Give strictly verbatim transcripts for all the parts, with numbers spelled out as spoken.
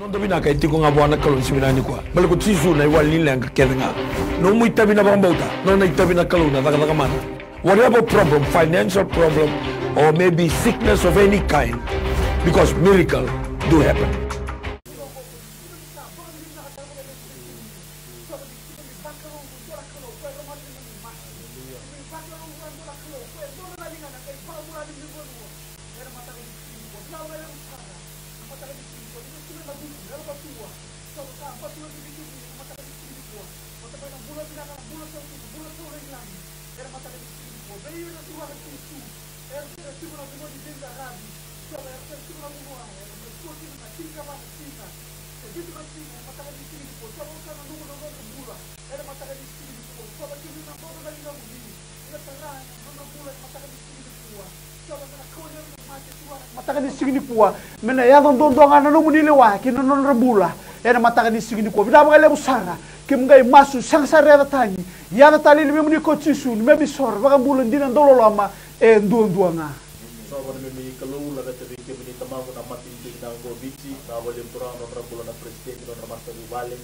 Noda vinaka e tiko ga vua na Kalou ni siga vinaka nikua. Baleta ko Jisu na iwali ni leqa kece ga. Nomu itavi na vakabauta, nona itavi na Kalou na cakacaka mana. Whatever problem, financial problem, or maybe sickness of any kind, because miracle do happen. Mataka ni siga nikua, me na yaco duadua ga na nomuni lewa kei na nodra bula. Ena mataka ni siga nikua, vinaka vakalevu sara. Kemu qai masu, sega sara ni yaca tani. Yaca tale i lomamuni ko Jisu, ni memi soro vakabula dina, dauloloma e duadua ga. Jiova na neimami Kalou, laveta vei kemuni Tamaqu na matanitu vinaka qo o Viti. Vinaka vakalevu Turaga na nodra bula na peresitedi, na nodra matavuvale.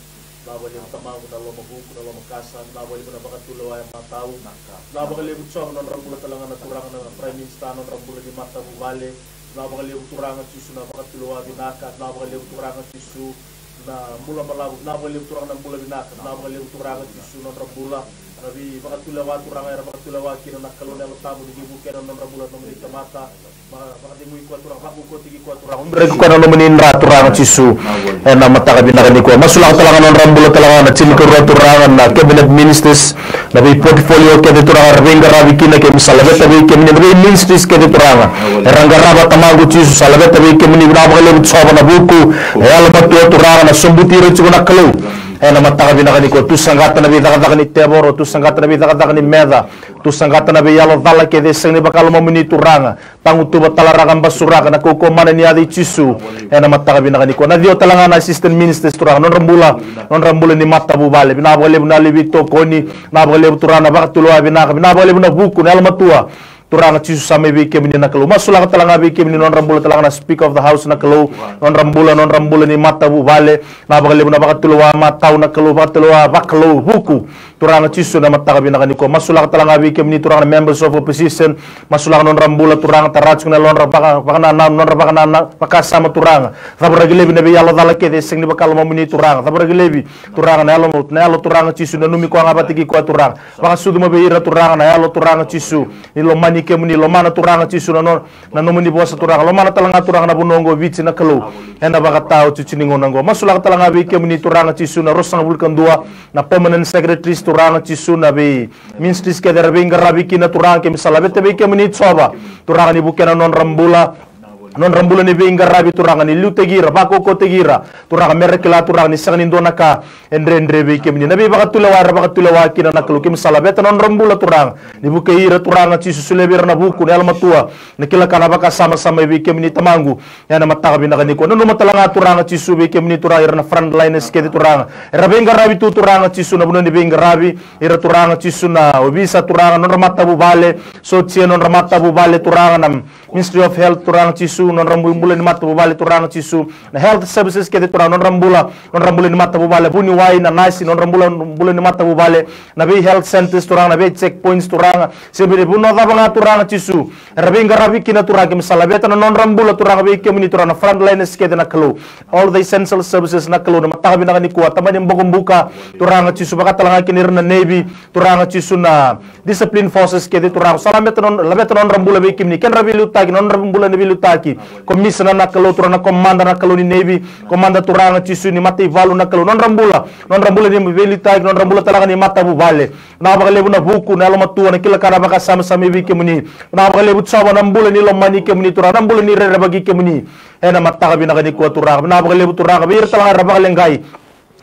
Vinaka vakalevu Tamaqu na loma vuku, na loma kasa. Vinaka vakalevu na vakatulewa e matau. Vinaka vakalevu Jiova na nodra bula tale ga na Turaga na Prime Minister, na nodra bula ni matavuvale. Vinaka vakalevu Turaga Jisu na vakatulewa vinaka. Vinaka vakalevu Turaga Jisu na bula balavu. Vinaka vakalevu Turaga na bula vinaka. Vinaka vakalevu Turaga Jisu na nodra bula. Na veivakatulewa Turaga era vakatulewa kina na Kalou na Yalo Tabu ni vukea na nodra bula na nomuni tamata. Vakacegui koya Turaga, vakaukauwataki koya Turaga. Umiraki koya na nomuni dra Turaga Jisu. Ena mataka vinaka nikua. Masulaka tale ga na nodra bula tale ga na tinikarua Turaga na cabinet ministers. Na vei portfolio kece Turaga era veiqaravi kina, kemi sa laveta vei kemuni na vei ministries kece Turaga. Era qarava Tamaqu Jisu, sa laveta vei kemuni, vinaka vakalevu Jiova na vuku. E yalomatua Turaga na sobuti ira tiko na Kalou. Ena mataka vinaka nikua, tu saqata na veicakacaka ni tevoro, tu saqata na veicakacaka ni meca, tu saqata na veiyalo cala kece e sega ni vakalomamuni Turaga. Tagutuva, talaraka, basuraka na kaukauwa mana ni yaca i Jisu. Ena mataka vinaka nikua, na ciwa tale ga na assistant ministers Turaga, nodra bula, nodra bula ni matavuvale. Vinaka vakalevu na yalo ni veitokoni. Vinaka vakalevu Turaga na vakatulewa vinaka. Vinaka vakalevu na vuku, na yalomatua. Turaga Jisu sa mai vei kemuni na Kalou. Masulaka tale ga vei kemuni nodra bula tale ga na Speaker of the House na Kalou. Nodra bula, nodra bula ni matavuvale. Vinaka vakalevu na vakatulewa matau na Kalou, vakatulewa vakalou vuku. Turaga Jisu na mataka vinaka nikua. Masulaka tale ga vei kemuni Turaga na members of opposition. Masulaka nodra bula Turaga, tara tiko na yalodra vaka, vakanananu, nodra vakanana, vakasama Turaga. Cavaraki laivi na veiyalo cala kece e sega ni vakalomamuni Turaga. Cavaraki laivi Turaga na yalo, na yalo Turaga Jisu, nanumi koya ga vata kei koya Turaga. Vakasucuma vei ira Turaga na yalo Turaga Jisu. Ni lomani kemuni, lomana Turaga Jisu na no, na nomuni vosa Turaga. Lomana tale ga Turaga na vanua oqo Viti na Kalou. Ena vakataotioti ni gauna oqo. Masulaka tale ga vei kemuni Turaga Jisu na ruasagavulu ka dua na permanent secretaries Turaga Jisu, na vei ministries kece era veiqaravi kina Turaga, kemi sa laveta vei kemuni Jiova. Turaga ni vukea na nodra bula, nodra bula ni veiqaravi Turaga, ni liutaki ira, vakaukauwataki ira Turaga, mera kila Turaga ni sega ni dua na ka e dredre vei kemuni. Na veivakatulewa era vakatulewa kina na Kalou, kemi sa laveta na nodra bula Turaga, ni vukei ira Turaga Jisu, solia vei ira na vuku, na yalomatua, na kila ka, na vakasama sa mai vei kemuni Tamaqu. Ena mataka vinaka nikua, nanuma tale ga Turaga Jisu vei kemuni Turaga ira na frontliners kece Turaga era veiqaravi tu Turaga Jisu na vanua ni veiqaravi, ira Turaga Jisu na ovisa Turaga, nodra matavuvale, sotia nodra matavuvale Turaga, na Ministry of Health Turaga Jisu, nodra bu-, bula ni matavuvale Turaga Jisu, na health services kece Turaga, nodra bula, nodra bula ni matavuvale, vuniwai, na nasi, nodra bula, bula ni matavuvale, na vei health centers Turaga, na vei checkpoints Turaga, se vei vanua cava ga Turaga Jisu era veiqaravi kina Turaga, kemi sa laveta na nodra bula Turaga vei kemuni Turaga, na frontliners kece na Kalou, all the essential services na Kalou, na mataka vinaka nikua, tamani bokobuka Turaga Jisu, vakatale ga kina ira na Navy Turaga Jisu, na discipline forces kece Turaga, sa laveta non-, laveta nodra bula vei kemuni, kedra veiliutaki, nodra bula ni veiliutaki, commissioner na Kalou Turaga, na commander na Kalou ni Navy, commander Turaga Jisu ni mataivalu na Kalou, nodra bula, nodra bula ni veiliutaki, nodra bula tale ga ni matavuvale. Vinaka vakalevu na vuku, na yalomatua, na kila ka, na vakasama sa mai vei kemuni. Vinaka vakalevu Jiova na bula ni lomani kemuni Turaga, na bula ni rerevaki kemuni. Ena mataka vinaka nikua Turaga, vinaka vakalevu Turaga vei ira tale ga era vakaleqai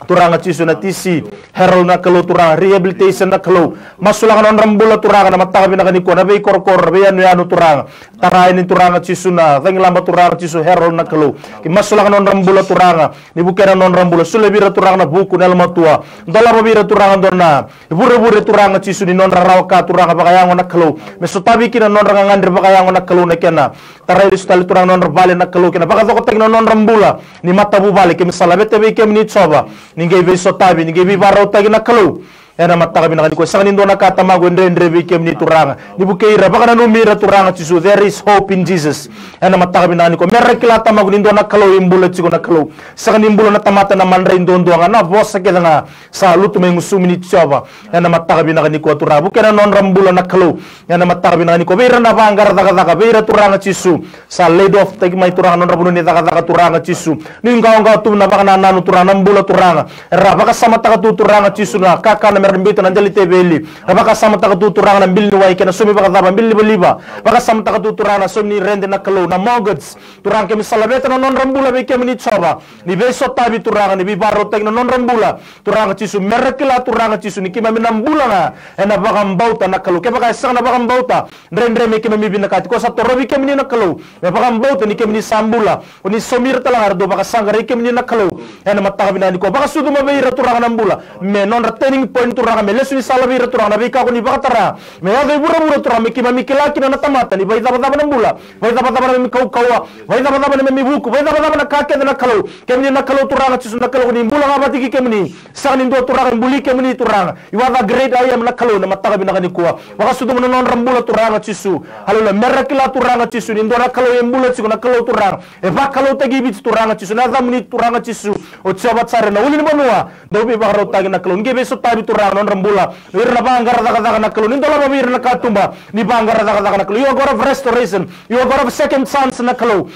Turaga Jisu, na T C Herald na Kalou, Turaga, rehabilitation na Kalou. Masulaka na nodra bula, Turaga, na mataka vinaka nikua, na veikorokoro, na veiyanuyanu, Turaga. Tara yani, Turaga Jisu, na cagilaba, Turaga Jisu, Herald na Kalou. Ke masulaka na nodra bula, Turaga, ni vukea na nodra bula. Solia vei ira, Turaga, na vuku, na yalomatua. Dolava vei ira, Turaga, dua na ivurevure, Turaga Jisu, ni nodra rawa ka, Turaga, vakayago na Kalou. Me sotavi kina na nodra gagadre vakayago na Kalou, na kena tarai lesu tale, Turaga, na nodra vale na Kalou, kei na vakacokotaki na nodra bula ni matavuvale. Keimami sa laveta vei kemuni, Jiova, ni qai veisotavi, ni qai veivakarautaki na Kalou. Ena mataka vinaka nikua, sega ni dua na ka, Tamaqu, e dredre vei kemuni, Turaga. Ni vukei ira, vakananumi ira, Turaga Jisu. There is hope in Jesus. Ena mataka vinaka nikua, me ra kila, Tamaqu, ni dua na Kalou e bula tiko, na Kalou. Sega ni bula na tamata na madrai duadua ga, na vosa kece ga sa lutu mai gusumuni, Jiova. Ena mataka vinaka nikua, Turaga, vukea na nodra bula, na Kalou. Ena mataka vinaka nikua, vei ira na vaqara cakacaka, vei ira, Turaga Jisu, sa laid off taki mai, Turaga, nodra vanua ni cakacaka, Turaga Jisu. Nuiqawaqawa tu na vakanananu, Turaga, na bula, Turaga. Era vakasamataka tu, Turaga Jisu, na kakana me ra biuta na dela ni teveli. Era vakasamataka tu, Turaga, na bili ni wai kei na saumi vakacava, bili livaliva. Vakasamataka tu, Turaga, na saumi ni rede, na Kalou, na mortgage. Turaga, keimami sa laveta na nodra bula vei kemuni, Jiova. Ni veisotavi, Turaga, ni veivakarautaki na nodra bula. Turaga Jisu, me ra kila, Turaga Jisu, ni keimami na bula ga ena vakabauta, na Kalou. Kevaka e sega na vakabauta, dredre me keimami vinakati. Ko sa torovi kemuni, na Kalou, me vakabauta ni kemuni sa bula. Ko ni saumi ira tale ga era dau vakasaqarai kemuni, na Kalou. Ena mataka vinaka nikua, vakasucuma vei ira, Turaga, na bula. Me nodra turning point, Turaga, me lesu ni sala vei ira, Turaga, na veika ko ni vakatara. Me yaco i vuravura, Turaga, me keimami kila kina na tamata ni vakaicavacava na bula. Vakaicavacava na neimami kaukauwa. Vakaicavacava na neimami vuku. Vakaicavacava na ka kece, na Kalou. Kemuni, na Kalou, Turaga Jisu, na Kalou ko ni bula ga vata kei kemuni. Sega ni dua, Turaga, e buli kemuni, Turaga. You are the great I am, na Kalou, na mataka vinaka nikua. Vakasucuma na nodra bula, Turaga Jisu. Aleluya. Me ra kila, Turaga Jisu, ni dua na Kalou e bula tiko, na Kalou, Turaga. E vakalougatataki i Viti, Turaga Jisu, na yacamuni, Turaga Jisu. O Jiova Jaire, na ulunivanua, dau veivakarautaki, na Kalou. Ni qai veisotavi, Turaga, na nodra bula. Vei ira na vaqara cakacaka, na Kalou. Ni dolava vei ira na katuba ni vaqara cakacaka, na Kalou. You are God of restoration. You are God of second chance, na Kalou.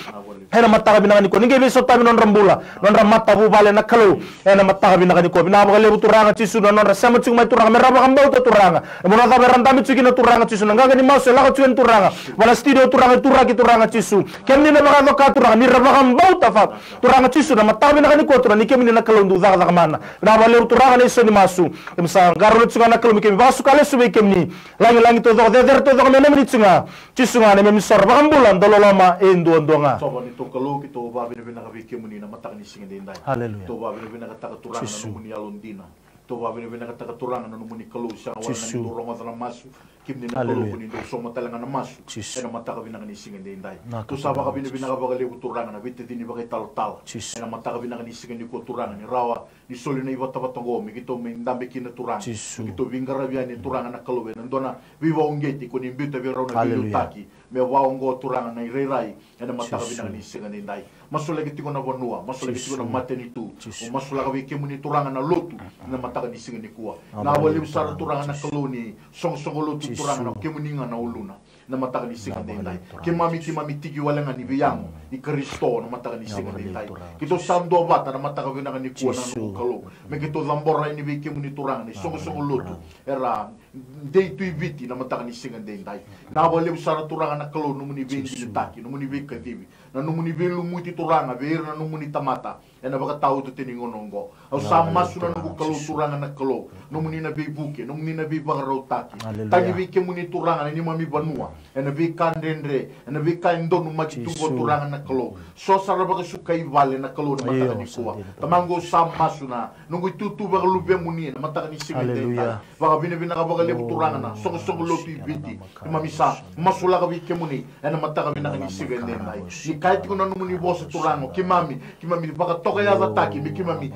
Ena mataka vinaka nikua, ni qai veisotavi na nodra bula, na nodra matavuvale, na Kalou. Ena mataka vinaka nikua, vinaka vakalevu, Turaga Jisu, na nodra sema tiko mai, Turaga, me ra vakabauta, Turaga. Na vanua cava era dabe tiko kina, Turaga Jisu, na qaqa ni masu e lako tiko yani, Turaga. Va na studio, Turaga, e turaki, Turaga Jisu. Kemuni na vakayaco ka, Turaga, ni ra vakabauta, Father. Turaga Jisu, na mataka vinaka nikua, Turaga, ni kemuni, na Kalou, dau cakacaka mana. Vinaka vakalevu, Turaga, na isau ni masu. Keimami sa qarauna tiko ga, na Kalou, me keimami vakasuka lesu vei kemuni. Lagilagi taucoko, cecere taucoko me nomuni tiko ga. Jisu ga na neimami isoro, Vakabula, Dauloloma e duadua ga. Jiova, ni tou Kalou, keitou vakavinavinaka vei kemuni na mataka ni siga edaidai. Haleluya. Tou vakavinavinakataka, Turaga, na nomuni yalodina. Tou vakavinavinakataka, Turaga, na nomuni Kalou, sega wale ga ni dou rogoca na masu. Kemuni na Kalou, ko ni dou sauma tale ga na masu. Ena mataka vinaka ni siga edaidai. Tou sa vakavinavinaka vakalevu, Turaga, na veitacini vakaitalatala. Ena mataka vinaka ni siga nikua, Turaga, ni rawa ni soli na ivatavata oqo me keitou mai dabe kina, Turaga. Me keitou veiqaravi yani, Turaga, na Kalou, ena dua na veivakauqeti ko ni biuta vei rau na veiliutaki. Me vaka oqo, Turaga, na irairai ena mataka vinaka ni siga edaidai. Masulaki tiko na vanua, masulaki tiko na matanitu. Mo masulaka vei kemuni, Turaga, na lotu ena mataka ni siga nikua. Vinaka vakalevu sara, Turaga, na Kalou, ni soqosoqo lotu, Turaga, na kemuni ga na uluna. Na mataka ni siga edaidai, keimami, keimami tiki wale ga ni veiyago i Karisito na mataka ni siga edaidai. Keitou sa duavata na mataka vinaka nikua, na noqu Kalou, me keitou cabora yani vei kemuni, Turaga, na isoqosoqo lotu era dei tu i Viti na mataka ni siga edaidai. Vinaka vakalevu sara, Turaga, na Kalou, nomuni veidigitaki, nomuni veikacivi, na nomuni veilumuti, Turaga, vei ira na nomuni tamata ena vakatauvatani ni gauna oqo. Au sa masu, na noqu Kalou, Turaga, na Kalou, nomuni na veivuke, nomuni na veivakarautaki. Tagi vei kemuni, Turaga, na neimami vanua ena veika dredre, ena veika e donumaki tu oqo, Turaga, na Kalou. So sara vakasukai vale, na Kalou, na mataka nikua. Tamaqu, au sa masu, na noqu itutu vakaluvemuni ena mataka ni siga edaidai. Vakavinavinaka vakalevu, Turaga, na soqosoqo lotu i Viti. Keimami sa masulaka vei kemuni ena mataka vinaka ni siga edaidai. Ni kaya tiko na nomuni vosa, Turaga, o keimami, keimami vakatokayacataki me keimami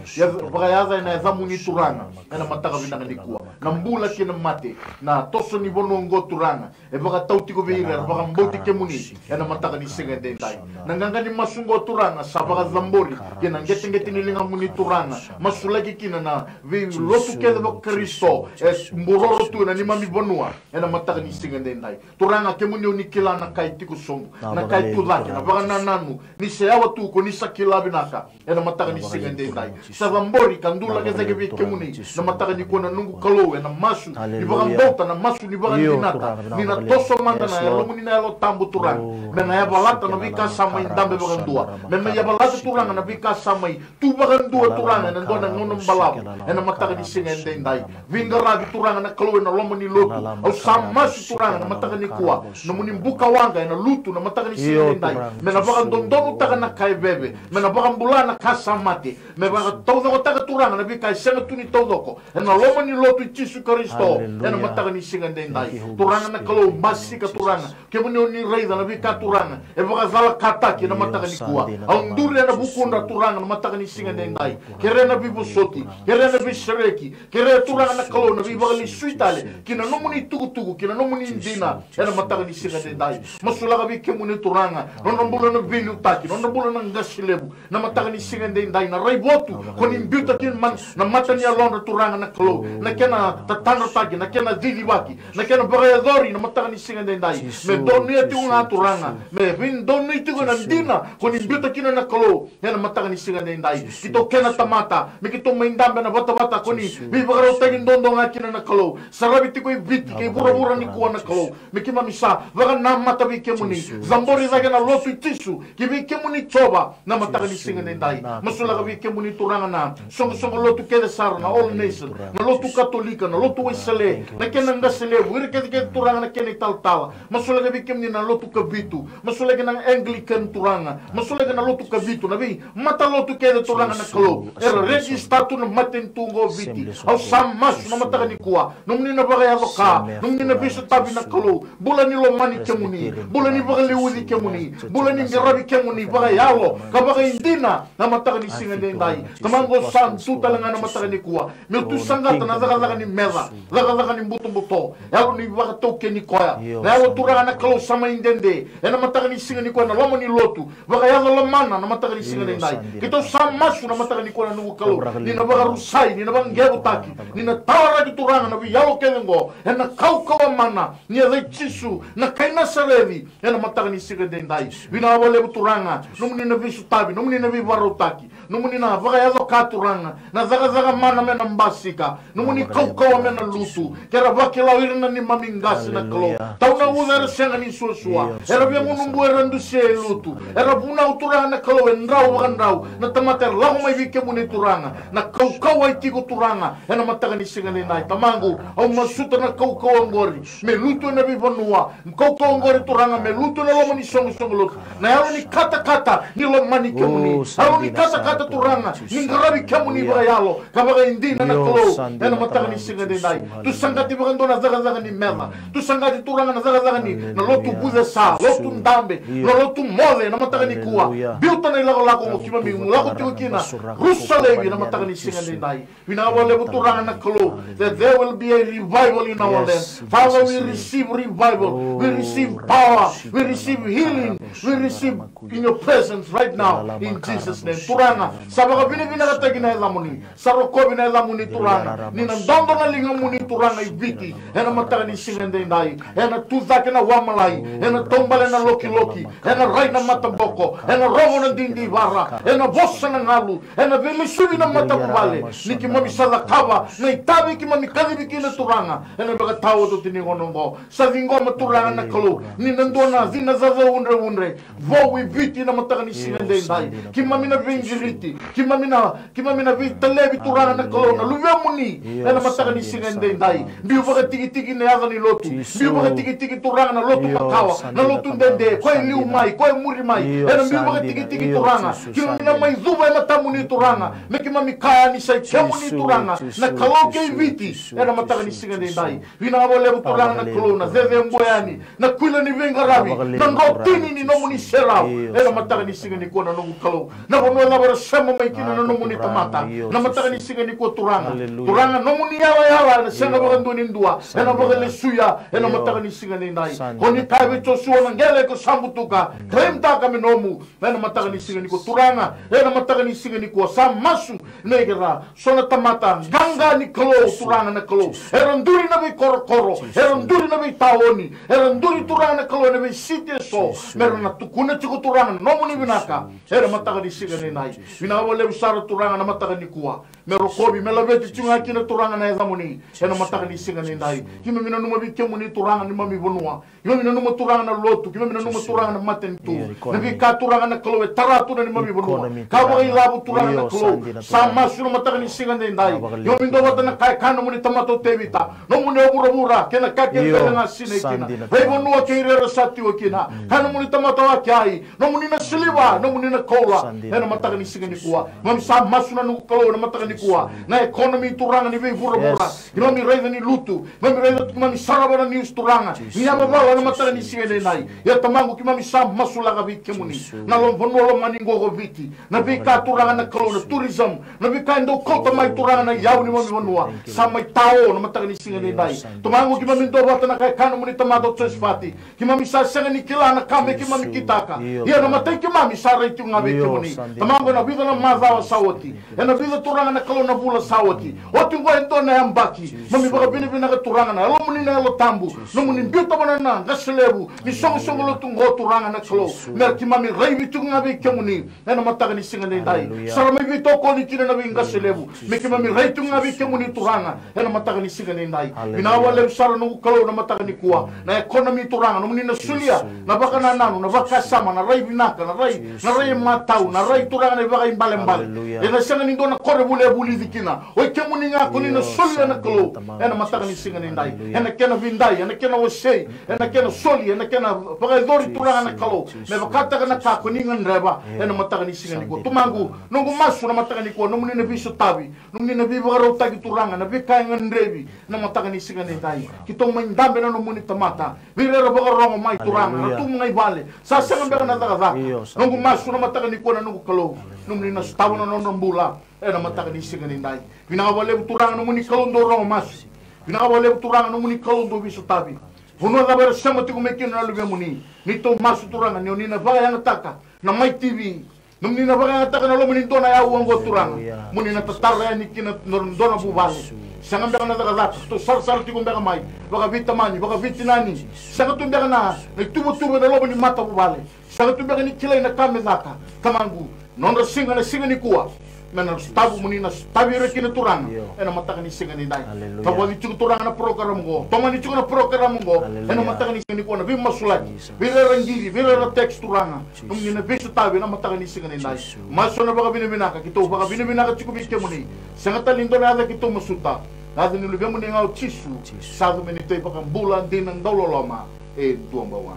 vakayaca ena yacamuni, Turaga, ena mataka vinaka nikua. Na bula kei na mate, na toso ni vanua oqo, Turaga, e vakatau tiko vei ira era vakabauti kemuni ena mataka ni siga edaidai. Na qaqa ni masu oqo, Turaga, sa vakacabori ki na qeteqete ni ligamuni, Turaga. Masulaki kina na veilotu kece vakaKarisito e buroro tu ena neimami vanua ena mataka ni siga edaidai. Turaga, kemuni o ni kila na ka e tiko sobu, na ka e tu cake, na vakanananu. vakanananu, ni sa yawa tu ko ni sa kila vinaka. Ena mataka ni siga edaidai, sa cabori ka dulaka cake vei kemuni na mataka nikua na noqu Kalou, ena masu ni vakabauta, na masu ni vakadinata, ni na toso mada na yalomuni na Yalo Tabu Turaga, me na yavalata na veika sa mai dabe vakadua, me mai yavalata Turaga na veika sa mai tu vakadua Turaga ena dua na gauna balavu. Ena mataka ni siga edaidai, veiqaravi Turaga na Kalou ena loma ni lotu. Au sa masu Turaga na mataka nikua, nomuni buka waqa ena lutu na mataka ni siga edaidai, me na vakadodonutaka na ka e veve, me na vakabula na ka sa mate, me vakataucokotaka Turaga na veika e sega tu ni taucoko ena loma ni lotu i Jisu Karisito. Ena mataka ni siga edaidai, Turaga na Kalou, basika Turaga, kemuni o ni raica na veika Turaga e vakacalakataki ena mataka nikua. Au duri ena vukudra Turaga na mataka ni siga edaidai, kerea na veivosoti, kerea na veisereki, kerea Turaga na Kalou na veivakalesui tale ki na nomuni tukutuku, ki na nomuni dina. Ena mataka ni siga edaidai, masulaka vei kemuni Turaga nodra bula na veiliutaki, nodra bula na qase levu. Na mataka ni siga edaidai, na raivotu ko ni biuta kina na mata ni yalodra Turaga na Kalou, na kena tatadrataki, na kena cicivaki, na kena vakayacori na mataka ni siga edaidai, me donuya tiko ga Turaga, me veidonui tiko na dina ko ni biuta kina na Kalou. Ena mataka ni siga edaidai, keitou kena tamata, me keitou mai dabe ena vatavata ko ni veivakarautaki duadua ga kina na Kalou. Saravi tiko i Viti kei vuravura nikua na Kalou, me keimami sa vakanamata vei kemuni. Cabori cake na lotu i Jisu ki vei kemuni Jiova. Na mataka ni siga edaidai, masulaka vei kemuni Turaga na soqosoqo lotu kece sara, na All Nation, na lotu Katolika, na lotu Wesele, na kena qase levu, ira kece kece Turaga na kena italatala. Masulaka vei kemuni na lotu Kavitu, masulaka na Anglican Turaga, masulaka na lotu Kavitu, na veimatalotu kece Turaga na Kalou, era rejista tu na matanitu oqo o Viti. Au sa masu na mataka nikua, nomuni na vakayaco ka, nomuni na veisotavi na Kalou, bula ni lomani kemuni, bula ni vakaliuci kemuni, bula ni qaravi kemuni vakayalo ka vakaidina. Na mataka ni siga edaidai, Tamaqu, au sa tu tale ga na mataka nikua, meu tu saqata na cakacaka ni meca, cakacaka ni butobuto, yalo ni vakataukeni koya, na yalo Turaga na Kalou sa mai dede. Ena mataka ni siga nikua ena loma ni lotu, vakayaco lomana na mataka ni siga edaidai. Keitou sa masu na mataka nikua na noqu Kalou, ni na vakarusai, ni na vaqevutaki, ni na tawaraki Turaga na veiyalo kece oqo ena kaukauwa mana ni yaca i Jisu na kai Nasareci. Ena mataka ni siga edaidai, vinaka vakalevu Turaga, nomuni na veisotavi, nomuni na veivakarautaki, nomuni na vakayaco ka Turaga, na cakacaka mana me na basika, nomuni kaukauwa me na lutu, ke ra vakila o ira na neimami qase na Kalou. Tau na uca era sega ni suasua, era via gunu bu era dusia e lutu, era vunau Turaga na Kalou e drau vakadrau na tamata era lako mai vei kemuni Turaga, na kaukauwa e tiko Turaga. Ena mataka ni siga edaidai, Tamaqu, au masuta na kaukauwa oqori me lutu ena veivanua, kaukauwa oqori Turaga me lutu ena loma ni soqosoqo lotu. Na yalo ni katakata ni lomani kemuni, yalo ni katakata Turaga ni qaravi kemuni vakayalo ka vakaidina na Kalou. Ena mataka ni siga edaidai, tu saqati vakadua na cakacaka ni meca, tu saqati Turaga na cakacaka ni na lotu vucesa, lotu dabe, na lotu moce na mataka nikua. Biuta na ilakolako oqo keimami lako tiko kina, rusa laivi na mataka ni siga edaidai. Vinaka vakalevu Turaga na Kalou, that there will be a revival in our land. Father, we receive revival, we receive power, we receive healing, we receive in your presence right now in Jesus' name. Turaga, sa vakavinavinakataki na yacamuni, sa rokovi na yacamuni Turaga, ni na dodo na ligamuni Turaga i Viti. Ena mataka ni siga edaidai, ena tucake na wamalai, ena taubale na lokiloki, ena rai na mataboko, ena rovo na didivara, ena vosa na galu, ena veilesuvi na matavuvale, ni keimami sa cakava na itavi keimami kacivi kina Turaga. Ena vakataotioti ni gauna oqo, sa ciqoma Turaga na Kalou ni na dua na cina cacaudreudre vou i Viti na mataka ni siga edaidai. Keimami na veiqiriti, keimami na, keimami na veitalevi Turaga na Kalou na luvemuni. Ena mataka ni siga edaidai, biu vakatikitiki na yaca ni lotu, biu vakatikitiki Turaga na lotu makawa, na lotu dede, ko e liu mai, ko e muri mai, ena biu vakatikitiki Turaga. Keimami na mai cuva e matamuni Turaga, me keimami kaya ni sa i kemuni Turaga na Kalou kei Viti. Ena mataka ni siga edaidai, vinaka vakalevu Turaga na Kalou, na cecebua yani, na kuila ni veiqaravi, na drotini ni nomuni serau. Ena mataka ni siga nikua na noqu Kalou, na vanua cava era sema mai kina na nomuni tamata, na mataka ni siga nikua Turaga. Turaga, nomuni yalayala ena sega vakadua ni dua ena vakalesuya. Ena mataka ni siga edaidai, ko ni kaya vei Josua na qele ko sa butuka, claim-taka me nomu. Ena mataka ni siga nikua Turaga, ena mataka ni siga nikua sa masu, me kera so na tamata qaqa ni Kalou, Turaga na Kalou, era duri na veikorokoro, era duri na veitaoni, era duri Turaga na Kalou ena veisiti eso, me ra na tukuna Tiko Turaga na nomuni vinaka ena mataka ni siga ni dai. Vinaka vakalevu sara Turaga na mataka ni kua. Me rokovi, me laveti tiko ga kina Turaga na yacamuni ena mataka ni siga ni dai. Keimami nanuma vei kemuni Turaga na neimami vanua. Keimami nanuma Turaga na lotu, keimami nanuma Turaga na matanitu. Na veika Turaga na Kalou e tara tu na neimami vanua. Ka vakailavo Turaga na Kalou. Sa masu na mataka ni siga ni dai. Keimami dua vata na ka e kaya nomuni tamata o Tevita. Nomuni o vuravura kei na ka kece ga sinai kina. Veivanua kei ira era sa tiko kina. Ka nomuni tamata o Akeai. Nomuni na siliva, nomuni na koula. Ena mataka ni siga ni kua. Keimami sa masu na noqu Kalou ena mataka ni kua. Na economy Turaga ni veivuravura. Keimami raica ni lutu. Keimami raica, keimami sarava na news Turaga. Ni yavavala ena mataka ni siga ni dai. Ia Tamaqu keimami sa masulaka vei kemuni. Na loma, vanua lomani qo ko Viti. Na veika Turaga na Kalou na tourism. Na veika e dau kauta mai Turaga na iyau ni neimami vanua. Sa mai tao na mataka ni siga ni dai. Tamaqu keimami dua vata na ka e kaya nomuni tamata o Josefati. Keimami sa sega ni kila na ka me keimami kitaka. Ia na matai keimami sa rai tiko ga vei kemuni. Tamaqu ena vica na macawa sa oti. Ena vica Turaga na Kalou na vula sa oti. Oti oqo e dua na yabaki. Keimami vakavinavinaka Turaga na yalomuni na Yalo Tabu. Nomuni biuta vua na qase levu. Ni soqosoqo lotu oqo Turaga na Kalou. Me keimami raivi tiko ga vei kemuni. Ena mataka ni siga ni dai. Sa ra mai veitokoni kina na veiqase levu. Me keimami rai tiko ga vei kemuni Turaga. Ena mataka ni siga ni dai. Vinaka vakalevu sara noqu Kalou na mataka ni kua. Na economy Turaga. Nomuni na solia. Na vakanananu. Na vakasama. Na rai vinaka. Na rai. Na rai e matau. Na rai Turaga na ivakaibalebale. Ena sega ni dua na koronivuli e vulici kina. Oi kemuni ga ko ni na solia na Kalou. Ena mataka ni siga ni dai. Ena kena vidai. Ena kena wasei. Ena kena soli, ena kena vakayacori Turaga na Kalou. Me vakataka na ka ko ni gadreva. Ena mataka ni siga ni kua. Tamaqu, noqu masu na mataka ni kua. Nomuni na veisotavi. Nomuni na veivakarautaki Turaga. Na veika e gadrevi. Na mataka ni siga ni dai. Keitou mai dabe na nomuni tamata. Vei ira era vakarogo mai Turaga. Na tu mai vale. Sa sega beka na cakacaka. Noqu masu na mataka ni kua na noqu Kalou. Nomuni na sotava na nodra bula. Ena mataka ni siga ni dai. Vinaka vakalevu Turaga nomuni Kalou dau rogo masu. Vinaka vakalevu Turaga nomuni Kalou dau veisotavi. Vanua cava era sema tiko mai kina na luvemuni. Neitou masu Turaga ni oni na vakayagataka na Mai T V. Nomuni na vakayagataka na loma ni dua na yau oqo Turaga. Moni na tatara yani kina dua na vuvale. Sega beka na cakacaka. Tou sarasara tiko beka mai. Vakaveitamani, vakaveitinani. Sega tu beka na ituvatuva ena loma ni matavuvale. Sega tu beka ni kilai na ka me caka. Tamaqu, nodra siga na siga ni kua. Me na sotavi moni na sotavi ira kina Turaga. Ena mataka ni siga ni dai. Tavoci tiko Turaga na program oqo. Tomani tiko na program oqo. Ena mataka ni siga ni kua na veimasulaki. Vei ira era qiri, vei ira era text Turaga. Nomuni na veisotavi ena mataka ni siga ni dai. Masu na vakavinavinaka, keitou vakavinavinaka tiko vei kemuni. Sega tale ni dua na yaca keitou masuta. Na yaca ni luvemuni ga o Jisu. Sa yaco me neitou iVakabula dina dauloloma. E dua bau ga.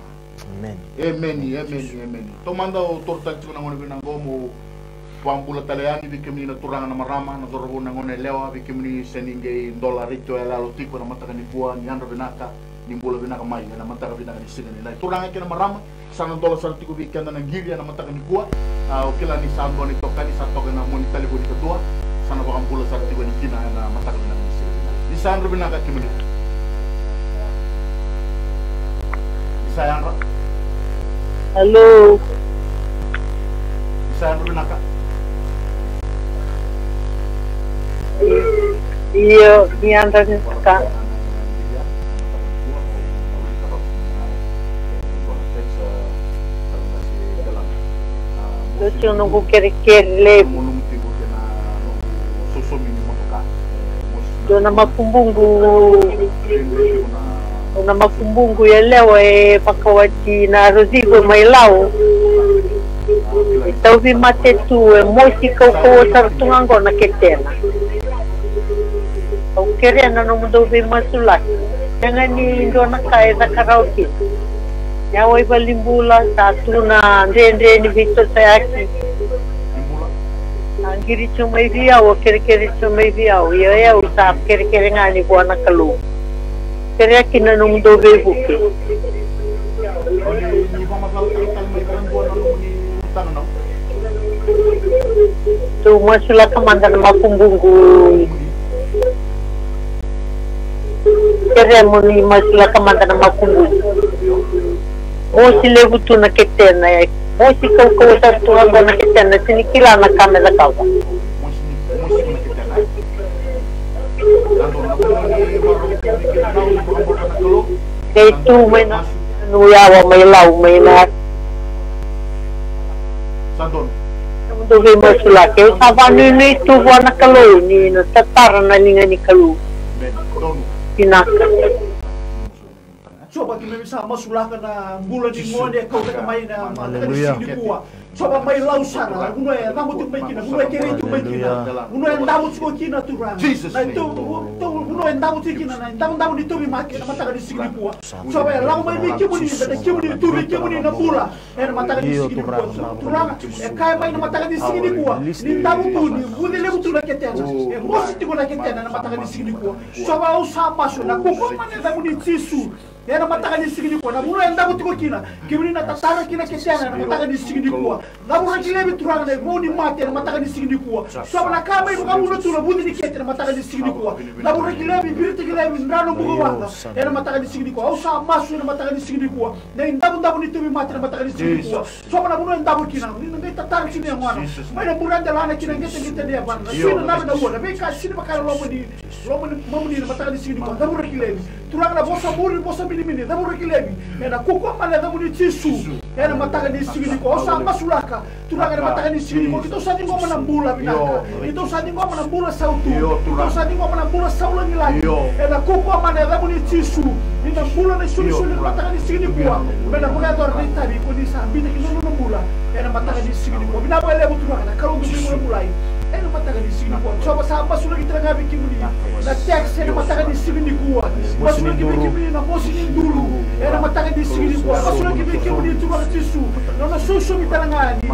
Emeni, emeni, emeni. Taumada au toro tale tiko na gauna vinaka oqo meu vakabula tale yani vei kemuni na turaga na marama, na cauravou na gone yalewa, vei kemuni se ni qai dola retio yaloyalo tiko ena mataka ni kua, ni yadra vinaka, ni bula vinaka mai ena mataka vinaka ni siga ni dai. Turaga kei na marama, sa na dola sara tiko vei keda na qiri ena mataka ni kua. A, au kila ni sa dua na itokani sa toka ena moni talevoni kadua. Sa na vakabula sara tiko yani kina ena mataka vinaka ni siga ni dai. Ni sa yadra vinaka kemuni. Ni sa yadra. Hello. Ni sa yadra vinaka. Io, ni yadra vinaka. Io, tiko noqu kerekere levu. Dua na makubuqu, dua na makubuqu yalewa e vakawati na rociqu mai Lau. E tauvi mate tu, e mosi kaukauwa sara tu ga qo na ketena. Au kerea na nomudou veimasulaki. Sega ni dua na ka e caka rawa kina. Yawa i valenibula, sa tu na dredre ni veitosoyaki. A qiri tiko mai vei au, a kerekere tiko mai vei au, ia o yau sa kerekere ga yani vua na Kalou. Kerea kina nomudou veivuke. Tou masulaka mada na makubuqu. Kerea mo ni masulaka mada na makubuqu. Mosi levu tu na ketena, e. Mosi kaukauwa sara tu ga qo na ketena, sega ni kila na ka me cakava. Kei tu mai na, nu yawa mai Lau mai na. Dou veimasulaki. Au sa vakanuinui tu vua na Kalou ni na tatara na liga ni Kalou. Vinaka. Jiova, keimami sa masulaka na bula ni gone e kautaka mai na mataka ni siga nikua. Jiova, mai Lau sara, na vanua e cabo tiko mai kina, vanua e kerei tiko mai kina, vanua e davo tiko kina, Turaga. Na ito, ito, vanua e davo tiko kina na idavodavo ni tauvimate ena mataka ni siga nikua. Jiova, e lako mai vei kemuni, baleta kemuni, tu vei kemuni na bula. Ena mataka ni siga nikua, Turaga, e kaya mai na mataka ni siga nikua ni davo tu, ni vuce levu tu na ketena, e mosi tiko na ketena ena mataka ni siga nikua. Jiova, au sa masu ena kaukaua mana ni yacamuni Jisu. Ena mataka ni siga nikua, na vanua e davo tiko kina, kemuni na tatara kina ketena ena mataka ni siga nikua. Cavuraki laivi, Turaga, na ivau ni mate ena mataka ni siga nikua. Jiova, na ka mai vakavuna tu na vuce ni kete ena mataka ni siga nikua. Cavuraki laivi, viritaki laivi, dra na bukawaqa ena mataka ni siga nikua. Au sa masu ena mataka ni siga nikua. Na idavodavo ni tauvimate ena mataka ni siga nikua. Jiova, na vanua e davo kina, ni na qai tatara kina na yagona. Mai na bure e delana ki na qeteqete ni yavana, na sui, na nave, na ua, na veika sega ni vaka na loma ni, loma ni yacamuni ena mataka ni siga nikua. Cavuraki laivi, Turaga, na vosa muri, vosa minimini, cavuraki laivi. Ena kaukaua mana ni yacamuni Jisu. Ena mataka ni siga nikua, au sa masulaka. Turaga, ena mataka ni siga nikua, keitou sa ciqoma na bula vinaka. Keitou sa ciqoma na bula sautu. Keitou sa ciqoma na bula saulagilagi. Ena kaukaua mana ni yacamuni Jisu. Ni na bula na isolisoli ena mataka ni siga nikua. Me na vakayacora na itavi ko ni sa biuta ki na nona bula. Ena mataka ni siga nikua. Vinaka vakalevu, Turaga, na Kalou dou veivakabulai. Ena mataka ni siga nikua, Jiova, sa masulaki tale ga vei kemuni na text ena mataka ni siga nikua. Masulaki vei kemuni na mosi ni duru ena mataka ni siga nikua. Masulaki vei kemuni, Turaga Jisu, na nona sausaumi tale ga ni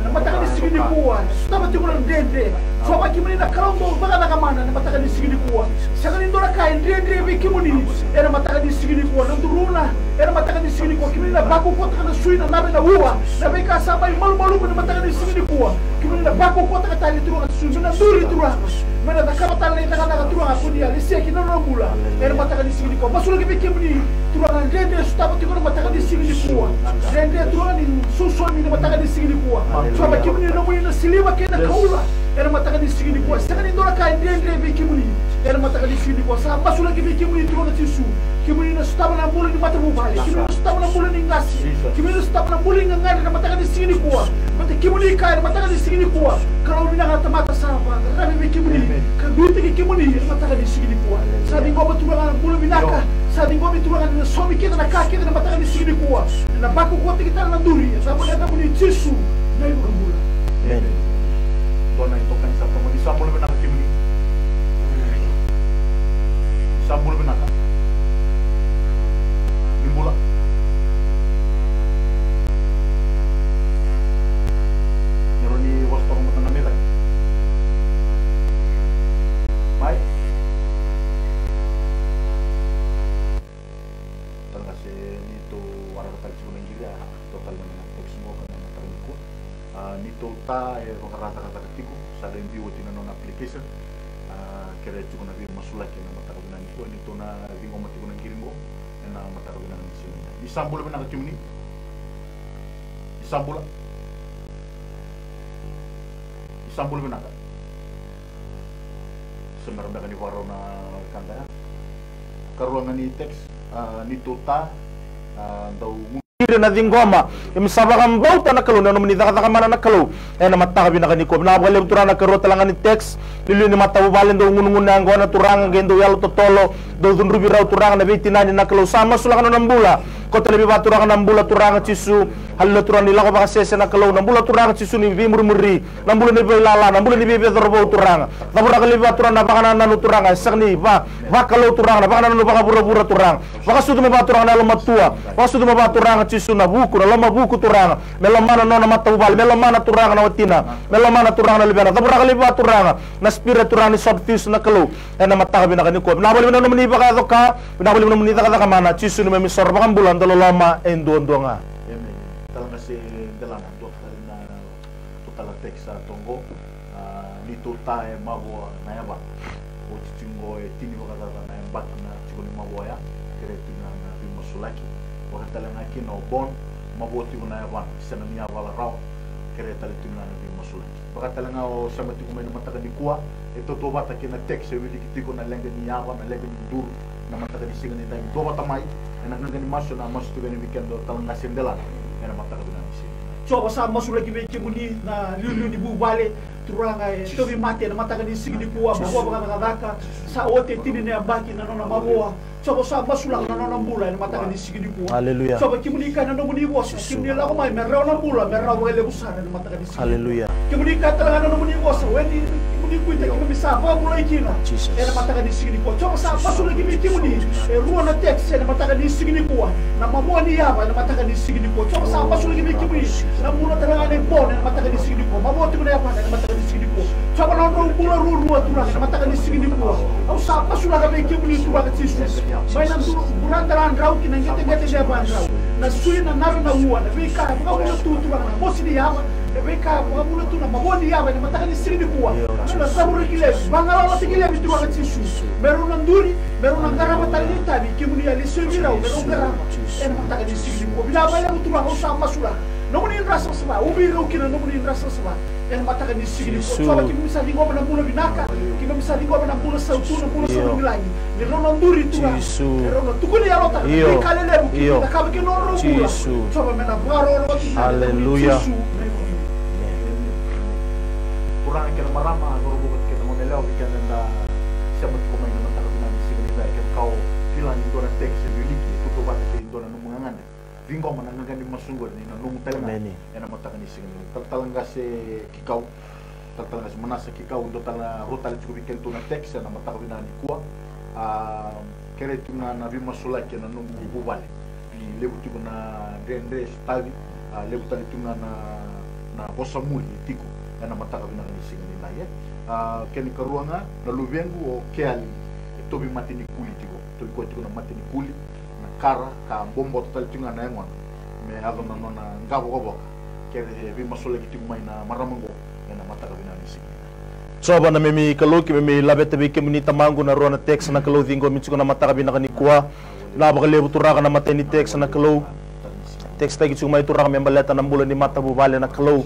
na mataka ni siga nikua. Sotava tiko na dredre. Jiova, kemuni na Kalou dau cakacaka mana ena mataka ni siga nikua. Sega ni dua na ka e dredre vei kemuni ena mataka ni siga nikua. Na duruna ena mataka ni siga nikua, kemuni na vakaukauwataka na sui, na nave, na ua, na veika sa mai malumalumu ena mataka ni siga nikua. Kemuni na vakaukauwataka tale, Turaga Jisu, me na duri, Turaga, me na cakava tale na icakacaka, Turaga, ko ni a lesia ki na nona bula ena mataka ni siga nikua. Masulaki vei kemuni, Turaga, na dredre e sotava tiko ena mataka ni siga nikua. Dredre, Turaga, ni sausaumi ena mataka ni siga nikua. Jiova, kemuni nomuni na siliva kei na koula ena mataka ni siga nikua. Sega ni dua na ka e dredre vei kemuni ena mataka ni siga nikua. Sa masulaki vei kemuni, Turaga Jisu. Kemuni na sotava na bula ni matavuvale, kemuni na sotava na bula ni qase, kemuni na sotava na bula ni gagadre ena mataka ni siga nikua. Baleta kemuni kaya ena mataka ni siga nikua, Kalou vinaka, na tamata sa vakararavi vei kemuni ka biutaki kemuni ena mataka ni siga nikua. Sa ciqoma, Turaga, na bula vinaka. Sa ciqomi, Turaga, ni na saumi kece na ka kece ena mataka ni siga nikua. Ena vakaukauwataki tale na duri ena yacamuni Jisu na iVakabula. Emeni. Dua na itokani sa toka, ni sa bula vinaka kemuni. Ni sa bula vinaka. Ni bula. Ni rawa ni vosa toka mada ga mai cake. Mai. Tale ga se ni tou waraka tale tiko na qiri, a, tou tale na text qo ka na mataka nikua. A, ni tou ta e vakaracakacaka tiko, sa lai biu oti na nona application. A, kerea tiko na veimasulaki ena mataka vinaka nikua, ni tou na ciqoma tiko na qiri qo ena mataka vinaka ni siga. Ni sa bula vinaka kemuni. Ni sa bula. Ni sa bula vinaka. Sa mera beka ni vakarau na wekada ya. Karua ga ni text, a, ni tou ta, a, dau gu- Ira na ciqoma. Keimami sa vakabauta na Kalou, na nomuni cakacaka mana na Kalou. Ena mataka vinaka nikua. Vinaka vakalevu, Turaga, na karua tale ga ni text. Liuliu ni matavuvale dau gunugunu yaqona, Turaga, qai dau yalo totolo, dau cudruvi rau, Turaga, na veitinani na Kalou. Sa masulaka na nona bula. Koto na veivakaturaga na bula, Turaga Jisu. Haleluya, Turaga, ni lako vakasese na Kalou, na bula, Turaga Jisu, ni veimurimuri. Na bula ni veilala, na bula ni veiveicorovou, Turaga. Cavuraka laivi vua, Turaga, na vakanananu, Turaga, e sega ni va, vakalou, Turaga, na vakanananu vakavuravura, Turaga. Vakasucu mai vua, Turaga, na yalomatua. Vakasucu mai vua, Turaga Jisu, na vuku, na lomavuku, Turaga. Me lomana na nona matavuvale, me lomana, Turaga, na watina. Me lomana, Turaga, na luvena. Cavuraka laivi vua, Turaga, na spirit, Turaga, ni short fuse na Kalou. Ena mataka vinaka nikua. Vinaka vakalevu na nomuni vakayaco ka, vinaka vakalevu na nomuni cakacaka mana. Jisu, neimami isoro vakabula, dau loloma e duadua ga. Emeni. Tale ga se delana, dua tale na Tou tala text sa toqo, a, ni tou ta e mavoa na yavana. Oti tiko e tini vakacaca na yabaki na tiko ni mavoa ya, kerea tiko na, na veimasulaki. Vaka tale ga kina o Bon, mavoa tiko na yavana, sega ni yavala rawa, kerea tale tiko na, na veimasulaki. Vaka tale ga o sema tiko mai na mataka nikua, e tautauvata kei na text e wiliki tiko na leqa ni yava, na leqa ni duru, na mataka ni siga ni dai. Duavata mai, ena qaqa ni masu, ena masu tiko yani vei keda o tala qase delana, ena mataka vinaka ni siga ni dai. Jiova, sa masulaki vei kemuni na liuliu ni vuvale, Turaga, e tauvimate ena mataka ni siga nikua, mavoa vakacakacaka, sa oti e tini na yabaki na nona mavoa. Jiova, sa masulaka na nona bula ena mataka ni siga nikua. Aleluya. Jiova, kemuni kaya na nomuni vosa, kemuni lako mai me rawa na bula, me rawa vakalevu sara ena mataka ni siga nikua. Aleluya. Kemuni kaya tale ga na nomuni vosa, o ni, kemuni kuita keimami sa vakabulai kina ena mataka ni siga nikua. Jiova, sa masulaki vei kemuni e rua na text ena mataka ni siga nikua. Na mavoa ni yava ena mataka ni siga nikua. Jiova, sa masulaki vei kemuni na bula tale ga na ibona ena mataka ni siga nikua. Mavoa tiko na yavana ena mataka ni siga nikua. Jiova, na nodrau bula ruarua, Turaga, ena mataka ni siga nikua. Au sa masulaka vei kemuni, Turaga Jisu, mai na duru, buradadrau ki na qeteqete ni yavadrau. Na sui, na nara, na ua, na veika e vakavuna tu, Turaga, na mosi ni yava, na veika e vakavuna tu na mavoa ni yava ena mataka ni siga nikua. Na cavuraki laivi, vagalalataki laivi, Turaga Jisu, me rau na duri, me rau na qarava tale na itavi, kemuni a lesu vei rau me rau qarava ena mataka ni siga nikua. Vinaka vakalevu, Turaga, au sa masulaka nomuni dra savasava, ubi rau kina nomuni dra savasava ena mataka ni siga nikua. Jiova, keimami sa ciqoma na bula vinaka, keimami sa ciqoma na bula sautu, na bula saumi lagi. Ni rau na duri, Turaga, ni rau na tukuni yalotaka na veika lelevu keimami cakava kina nodrau bula. Jiova, me na vakarokoroko kina ena yacamuni, Jisu. Turaga kei na marama, cauravou vata kei na goneyalewa, vei keda eda sema tiko mai na mataka vinaka ni siga nidai, kevaka o kila ni dua na text e wiliki, e tautauvata kei na dua na nomu gagadre, ciqoma na qaqa ni masu oqori ni na nomu tale ga ena mataka ni siga nidai. Talatala Qase Kikau, Talatala Qase Manasa Kikau, dua tale, rua tale tiko vei keitou na text ena mataka vinaka nikua. A, kerei tiko ga na veimasulaki ena nomu vuvale. Ni levu tiko na dredre e sotavi, a, levu tale tiko ga na, na vosa muri e tiko ena mataka vinaka ni siga nidai, e. A, kena ikarua ga, na luvequ o Keali, e tauvi mate ni kuli tiko, tauvi koya tiko na mate ni kuli, na kara, ka bobota tale tiko ga na yagona me yaco na nona qavokavoka. Kere veimasulaki tiko mai na marama oqo ena mataka vinaka ni siga nidai. Jiova na neimami Kalou, keimami laveta vei kemuni Tamaqu na rua na text na Kalou ciqomi tiko na mataka vinaka nikua. Vinaka vakalevu, Turaga, na imatai ni text na Kalou. Textaki tiko mai, Turaga, me baleta na bula ni matavuvale na Kalou.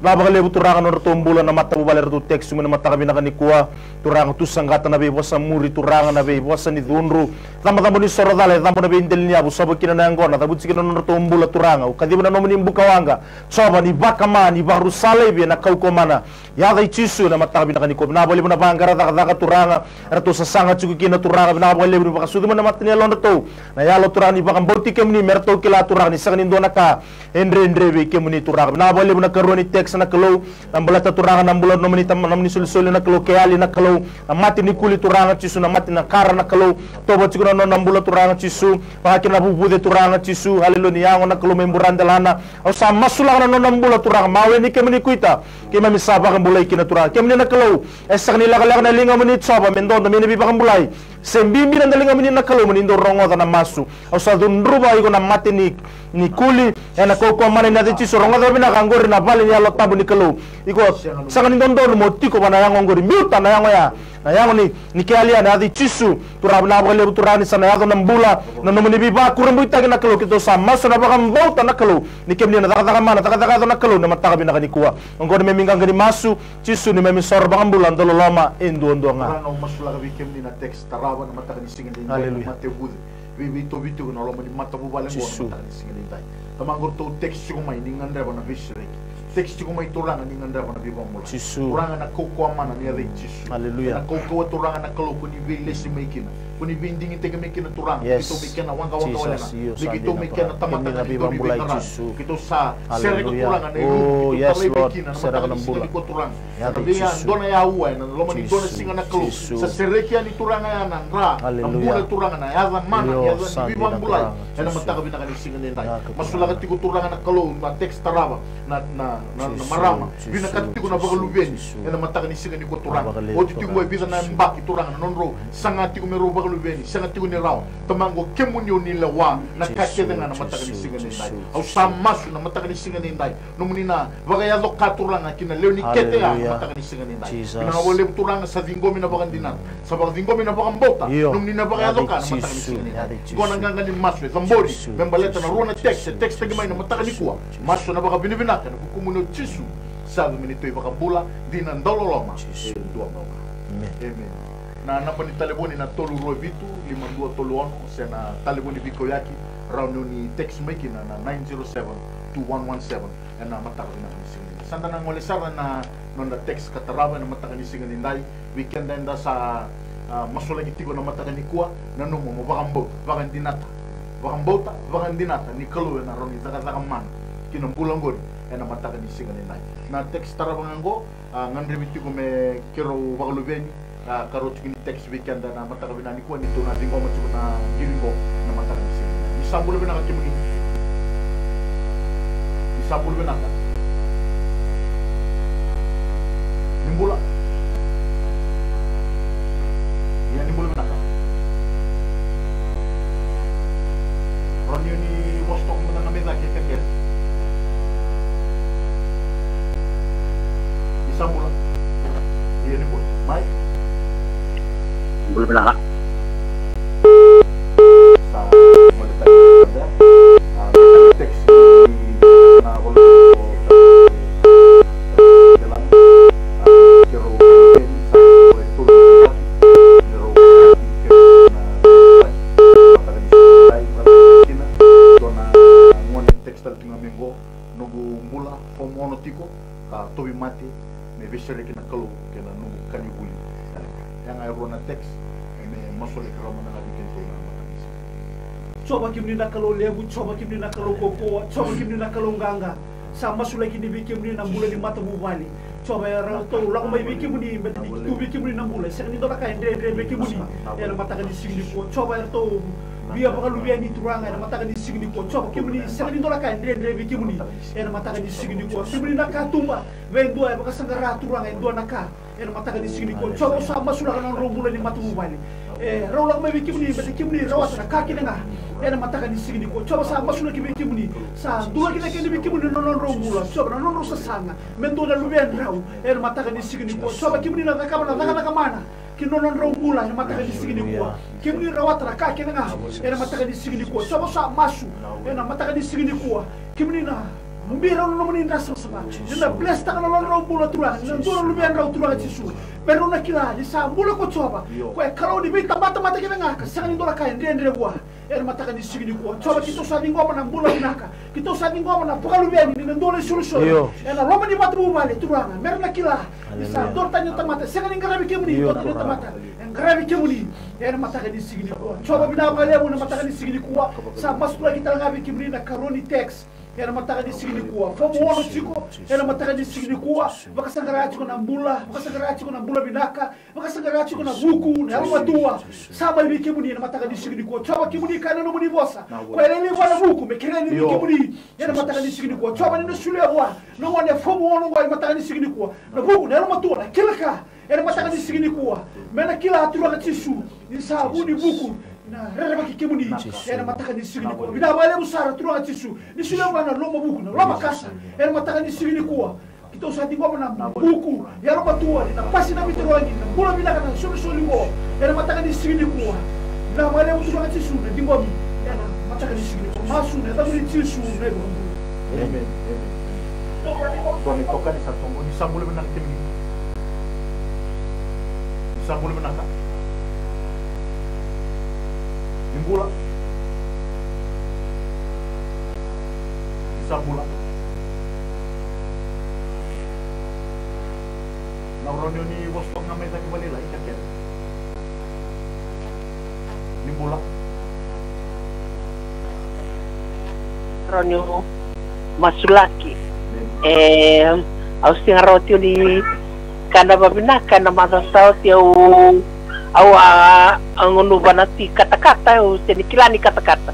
Vinaka vakalevu, Turaga, na nodratou bula na matavuvale eratou text tiko mai na mataka vinaka nikua. Turaga, tu saqata na veivosa muri, Turaga, na veivosa ni cudru, cabocabo ni soro cala, e cabo na veidela ni yavu, sova kina na yaqona, cavuti kina na nodratou bula, Turaga. Au kaciva na nomuni bukawaqa, Jiova, ni vakama, ni vakarusa laivi ena kaukauwa mana. Yaca i Jisu ena mataka vinaka nikua. Vinaka vakalevu na vaqara cakacaka, Turaga, eratou sasaga tiko kina, Turaga. Vinaka vakalevu ni vakasucu mai na mata ni yalodratou na yalo, Turaga, ni vakabauti kemuni, me ratou kila, Turaga, ni sega ni dua na ka e dredre vei kemuni, Turaga. Vinaka vakalevu na ikarua ni text na Kalou, na baleta, Turaga, na bula nomuni tama, nomuni solisoli na Kalou, Keali na Kalou, na mate ni kuli, Turaga Jisu, na mate na kara na Kalou, tova tiko na nona bula, Turaga Jisu, vaka kina na vuvuce, Turaga Jisu, aleluya, ni yago na Kalou mai buradelana. Au sa masulaka na nona bula, Turaga, mawe ni kemuni kuita, keimami sa vakabulai kina, Turaga. Kemuni na Kalou, e sega ni lekaleka na ligamuni, Jiova, me dodo mai na veivakabulai. Se bibi na daligamuni na Kalou mo ni dau rogoca na masu. Au sa cudruva iko na mate ni, ni kuli ena kaukauwa mana ni yaca i Jisu. Rogoca vinaka, oqori na vale ni Yalo Tabu ni Kalou. Iko sega ni dodonu mo tiko vua na yago oqori. Biuta na yago ya, na yago ni, ni Keali ena yaca i Jisu. Turaga, vinaka vakalevu, Turaga, ni sa na yaco na bula, na nomuni veivakurabuitaki na Kalou. Keitou sa masu ena vakabauta na Kalou, ni kemuni na cakacaka mana, cakacaka yaco na Kalou, na mataka vinaka nikua. Oqori neimami qaqa ni masu, Jisu, neimami isoro vakabula, dauloloma e duadua ga. Turaga, au masulaka vei kemuni na text tarava na mataka ni siga nidai, aleluya, na mate vuce. Vei, veitauvi tiko na loma ni matavuvale oqo na mataka ni siga nidai. Tamaqu, ratou text tiko mai ni gadreva na veisereki. Text tiko mai, Turaga, ni gadreva na veivakabulai. Jisu. Turaga, na kaukauwa mana ni yaca i Jisu. Aleluya. Na kaukauwa, Turaga na Kalou, ko ni veilesi mai kina, ko ni veidigitaki mai kina, Turaga. Yes. Keitou mai kena waqawaqa wale ga. Keitou mai kena tamata ga ni dau ni veiqaravi. Keitou sa sereka, Turaga, na ilutu keitou talai mai kina na mataka ni siga nikua, Turaga. Ena vei ya dua na aua ena loma ni dua na siga na Kalou. Sa sereki yani, Turaga, ya na dra, na bula, Turaga, na yaca mana, na yaca ni veivakabulai. Ena mataka vinaka ni siga nidai, masulaka tiko, Turaga na Kalou, na text tarava na, na, na, na marama. Vinakata tiko na vakaluveni ena mataka ni siga nikua, Turaga. Oti tiko e vica na yabaki, Turaga, na nodrau saga tiko me rau vakaluveni, sega tiko ni rawa. Tamaqu, kemuni o ni lewa na ka kece ga na mataka ni siga nidai. Au sa masu na mataka ni siga nidai, nomuni na vakayaco ka, Turaga, ki na lewe ni kete ya na mataka ni siga nidai. Vinaka vakalevu, Turaga, sa ciqomi na vakadinata, sa vakadinata, ciqomi na vakabauta. Nomuni na vakayaco ka na mataka ni siga nidai. Qo na qaqa ni masu e cabori me baleta na rua na text e textaki mai na mataka nikua. Masu ena vakavinavinaka ena vukumuni o Jisu, sa yaco me neitou iVakabula, dina, dauloloma e dua bau ga. Emeni. Na naba ni talevoni na tolu rua vitu lima dua tolu ono, se na talevoni veikauyaki, rawa ni o ni text mai kina na nine zero seven, two one one seven. Ena mataka vinaka ni siga nidai, sa da na gole sara na noda text ka tarava ena mataka ni siga nidai. Vei keda eda sa, ah, masulaki tiko na mataka nikua, nanuma mo vakabauta, vakadinata, vakabauta, vakadinata ni Kalou ena rawa ni cakacaka mana ki na bula oqori ena mataka ni siga nidai. Na text tarava ga oqo, ah, gadrevi tiko me keirau vakaluveni, ah, ka rau tiko ni text vei keda na mataka vinaka nikua ni tou na ciqoma tiko na qiri qo na mataka ni siga. Ni sa bula vinaka kemuni. Ni sa bula vinaka. Ni bula. Ia ni bula vinaka. Rau ni vosa toka mada ga mai cake ka kere. Ni sa bula. Ia ni bula. Mai. Bula vinaka. Sa bula vinaka. Ah, text na bula. Noqu bula, fomu ono tiko, ka tauvimate, me veisereki na Kalou kei na noqu ka ni vuli. Ia ga e rua na text, e me masulaki rawa mada ga vei kedatou na matanisiga. Jiova kemuni na Kalou levu, Jiova kemuni na Kalou kaukaua, Jiova kemuni na Kalou qaqa. Sa masulaki ni vei kemuni na bula ni matavuvale. Jiova eratou lako mai vei kemuni, baleta ni tu vei kemuni na bula. E sega ni dua na ka e dredre vei kemuni. Ena mataka ni siga nikua. Jiova eratou via vakaluveni Turaga ena mataka ni siga nikua. Jiova kemuni, sega ni dua na ka e dredre vei kemuni. Ena mataka ni siga nikua. Kemuni na katuba, vei dua e vakasaqara Turaga e dua na ka. Ena mataka ni siga nikua. Jiova sa masulaka na nodrau bula ni matavuvale. E, rau lako mai vei kemuni, baleta kemuni rawata na ka kece ga. Ena mataka ni siga nikua. Jiova sa masulaki vei kemuni. Sa dulaki na kena vei kemuni na nodrau bula. Jiova na nodrau sasaga. Me dua na luvedrau. Ena mataka ni siga nikua. Jiova kemuni na cakava na cakacaka mana. Ki na nodrau bula, ena mataka ni siga nikua. Kemuni rawata na ka kece ga. Ena mataka ni siga nikua. Jiova sa masu. Ena mataka ni siga nikua. Kemuni na biu rau na nomuni dra savasava. Ni na bless taka na nodrau bula Turaga. Ni na dua na luvedrau Turaga Jisu. Me rau na kila, ni sa bula ko Jiova. Ko e Kalou ni veitabatamata kece ga, ka sega ni dua na ka e dredre vua. Ena mataka ni siga nikua. Jiova keitou sa ciqoma na bula vinaka. Keitou sa ciqoma na vakaluveni, ni na dua na isolisoli. Ena loma ni matavuvale Turaga. Me ra na kila. Ni sa dua tani na tamata. Sega ni qaravi kemuni, dua tani na tamata. E qaravi kemuni. Ena mataka ni siga nikua. Jiova vinaka vakalevu na mataka ni siga nikua. Sa masulaki tale ga vei kemuni na karua ni text. Ena mataka ni siga nikua. Fomu ono tiko. Ena mataka ni siga nikua. Vakasaqara tiko na bula. Vakasaqara tiko na bula vinaka. Vakasaqara tiko na vuku, na yalomatua. Sa mai vei kemuni ena mataka ni siga nikua. Jiova kemuni kaya na nomuni vosa. Ko e lailai vua na vuku, me kerea ni vei kemuni. Ena mataka ni siga nikua. Jiova ni na solia vua. Na gone fomu ono qo ena mataka ni siga nikua. Na vuku, na yalomatua, na kila ka. Ena mataka ni siga nikua. Me na kila Turaga Jisu. Ni sa vu ni vuku. Na rerevaki kemuni. Ena mataka ni siga nikua. Vinaka vakalevu sara Turaga Jisu. Ni solia vua na lomavuku, na lomakasa. Ena mataka ni siga nikua. Keitou sa ciqoma na vuku, yalomatua, ni na pasi na veitarogi, na bula vinaka na solisoli qo. Ena mataka ni siga nikua. Vinaka vakalevu Turaga Jisu na ciqomi. Ena mataka ni siga nikua. Masu, na yacamuni Jisu, na iVakabula. Amen. Amen. Dua na itokani sa tomo, ni sa bula vinaka kemuni. Ni sa bula vinaka. Ni bula. Ni sa bula. Na rawa ni o ni vosa toka ga mai cake vakalailai ka kere. Ni bula. Rawa ni o masulaki. E, au sega rawa tiko ni kana vavinaka ena macawa sa oti au, au a, a gunuva na ti katakata, au sega ni kila ni katakata.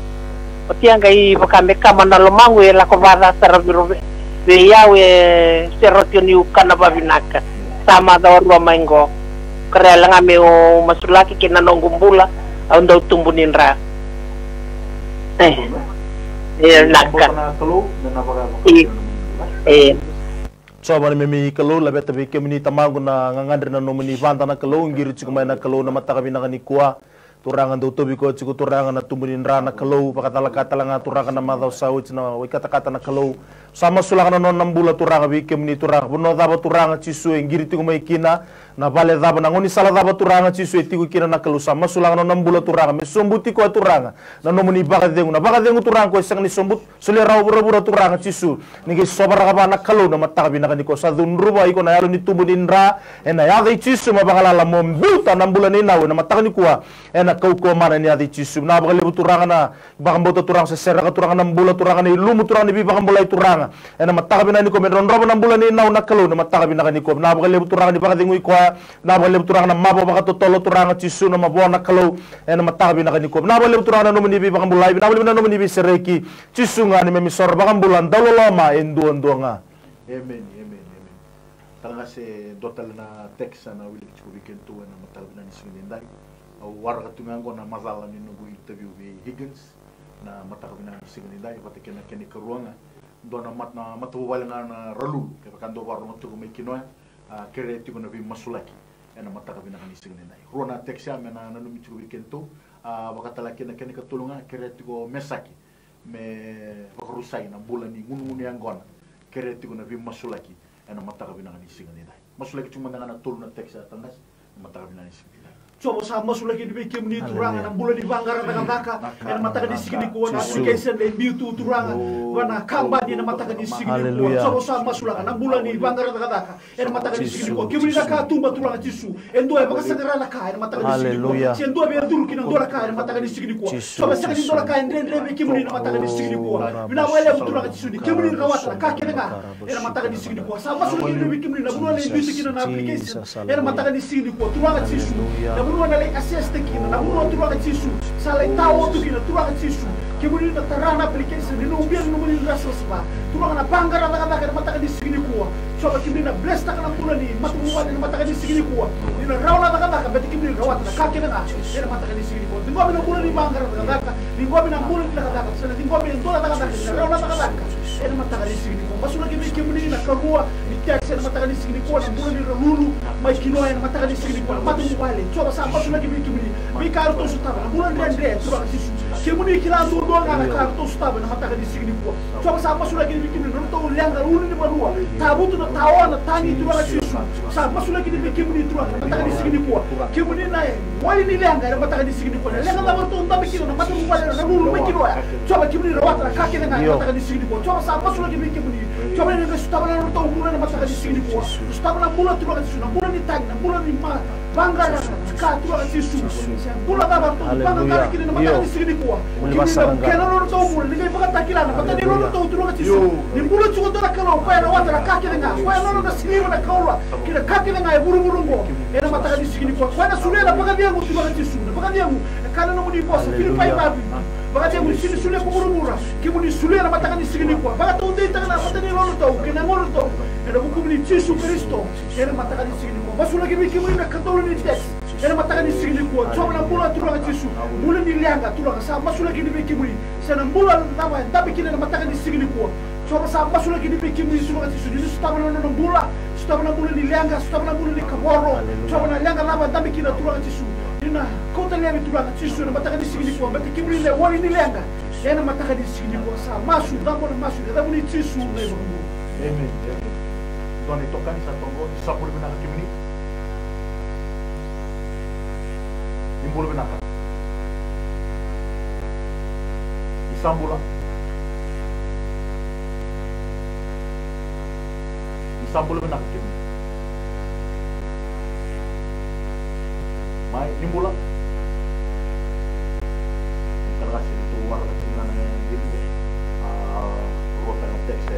Oti a qai vaka me kama na lomaqu e lako vaca sara vei, vei au e sega rawa tiko niu kana vavinaka. Sa macawa rua mai qo. Kerea ga meu masulaki kei na noqu bula, au dau tubu ni dra. E, e, naka. E, e. Jiova na neimami Kalou, laveta vei kemuni Tamaqu na gagadre na nomuni vada na Kalou, qiri tiko mai na Kalou na mataka vinaka nikua. Turaga dau tauvi koya tiko Turaga na tubu ni dra na Kalou, vakacalaka tale ga Turaga na macawa sa oti na wai katakata na Kalou. Sa masulaka na nona bula Turaga vei kemuni Turaga. Vanua cava Turaga Jisu e qiri tiko mai kina, Na vale cava, na gaunisala cava Turaga Jisu e tiko kina na Kalou, sa masulaka na nona bula Turaga, me sobuti koya Turaga na nomuni vakacegu, na vakacegu Turaga ko e sega ni sobu, solia rawa vuravura Turaga Jisu, ni qai sovaraka vua na Kalou na mataka vinaka nikua. Sa cudruva iko na yalo ni tubu ni dra, ena yaca i Jisu, me vakalala mo biuta na bula ni nau ena mataka nikua, ena kaukauwa mana ni yaca i Jisu. Na vakalevu Turaga na vakabauta Turaga, se seraka Turaga na bula Turaga na ilumu Turaga ni veivakabulai Turaga. Ena mataka vinaka nikua me drodrova na bula ni nau na Kalou, na mataka vinaka nikua. Na vakalevu Turaga ni vakacegui koya, na vakalevu Turaga na mavoa vakatotolo Turaga Jisu na mavoa na Kalou. Ena mataka vinaka nikua na vakalevu Turaga na nomuni veivakabulai, na vakalevu na nomuni veisereki. Jisu ga ni memi soro vakabula dauloloma e duadua ga. Emeni, emeni, emeni. Tale ga se dua tale na text sa na wiliki tiko vei kedatou ena mataka vinaka ni siga nidai. Au waraka tu ga oqo na macala ni noqu interview vei Higgins na mataka vinaka ni siga nidai, vata kei na kena ikarua ga. Dua na mat-, na matavuvale ga na Ralulu, kevaka dou vakarorogo tiko mai kina oya, a, kerea tiko na veimasulaki ena mataka vinaka ni siga nidai. Rua na text ya me na nanumi tiko vei kedatou, a, vakatale kina kena ikatolu ga, kerea tiko Mesaki me vakarusai na bula ni gunugunu yaqona, kerea tiko na veimasulaki ena mataka vinaka ni siga nidai. Masulaki tiko mada ga na tolu na text ya, tale ga se mataka vinaka ni siga nidai. Jiova sa masulaki ni vei kemuni Turaga na bula ni vaqara cakacaka ena mataka ni siga nikua, na application e biu tu Turaga vua na kabani ena mataka ni siga nikua. Jiova sa masulaka na bula ni vaqara cakacaka ena mataka ni siga nikua. Kemuni na katuba Turaga Jisu, e dua e vakasaqara na ka ena mataka ni siga nikua. Se dua e via curu ki na dua na ka ena mataka ni siga nikua. Jiova, sega ni dua na ka e dredre vei kemuni ena mataka ni siga nikua. Vinaka vakalevu Turaga Jisu ni kemuni rawata na ka kece ga ena mataka ni siga nikua. Sa masulaki vei kemuni na vanua lai biuta kina na application ena mataka ni siga nikua Turaga Jisu. Na vanua na lai assess-taki kina, na vanua Turaga Jisu sa lai tawa tu kina Turaga Jisu. Kemuni na tara na application, ni na ubia na nomuni drau savasava. Turaga na vaqara cakacaka ena mataka ni siga nikua. Jiova, kemuni na bless-taka na bula ni matavuvale ena mataka ni siga nikua. Ni na rawa na cakacaka, baleta kemuni rawata na ka kece ga ena mataka ni siga nikua. Ciqomi na bula ni vaqara cakacaka, ciqomi na bula ni cakacaka, sa na ciqomi e dua na cakacaka, ni na rawa na cakacaka ena mataka ni siga nikua. Masulaki vei kemuni na karua ni text ena mataka ni siga nikua, na bula ni Ralulu mai kina oya ena mataka ni siga nikua, na matavuvale. Jiova, sa masulaki vei kemuni. Veika eratou sotava, na bula dredre Turaga Jisu. Kemuni kila duadua ga na ka eratou sotava ena mataka ni siga nikua. Jiova, sa masulaki ni vei kemuni na nodratou leqa ulunivanua, tavutu na tawa, na tagi Turaga Jisu. Sa masulaki ni vei kemuni Turaga na mataka ni siga nikua. Kemuni na wali ni leqa ena mataka ni siga nikua. Na leqa cava eratou dabe kina na matavuvale na Ralulu mai kina oya. Jiova, kemuni rawata na ka kece ga ena mataka ni siga nikua. Jiova, sa masulaki vei kemuni. Jiova, ni na sotava na nodratou bula ena mataka ni siga nikua. Sotava na bula Turaga Jisu, na bula ni tagi, na bula ni ma vaqara na ka Turaga Jisu. Se bula cava eratou vaqara kina ena mataka ni siga nikua. Kemuni na kena nodratou bula, ni qai vakatakila na matanirau nodratou Turaga Jisu. Ni bula tiko dua na Kalou, koya e rawata na ka kece ga, koya e nona na siliva, na koula kei na ka kece ga e vuravura oqo. Ena mataka ni siga nikua, koya na solia na vakacegu Turaga Jisu, na vakacegu e kaya na nomuni vosa, Filipai vavitu. Vakacegu ni sega ni solia ko vuravura, kemuni solia ena mataka ni siga nikua. Vakataudeitaka na matanirau nodratou kei na yagona nodratou ena vukumuni Jisu Karisito. Ena mataka ni siga nikua, masulaki vei kemuni na kadaulu ni text. Ena mataka ni siga nikua, Jiova na bula Turaga Jisu. Bula ni leqa Turaga, sa masulaki ni vei kemuni. Se na bula cava e dabe kina ena mataka ni siga nikua. Jiova, sa masulaki ni vei kemuni Turaga Jisu. Ni na sotava na nona bula, sotava na bula ni leqa, sotava na bula ni kavoro. Jiova, na leqa cava e dabe kina Turaga Jisu. Ni na kauta laivi Turaga Jisu ena mataka ni siga nikua, baleta kemuni na wali ni leqa. Ena mataka ni siga nikua sa masu, cabo na masu ena yacamuni Jisu na iVakabula. Emeni. Emeni. Dua na itokani sa toqo, ni sa bula vinaka kemuni. Ni bula vinaka. Ni sa bula. Ni sa bula vinaka kemuni. Mai, ni bula. Ni kala ga se ni tou waraka tiko ga na gini. A, rua tale na text e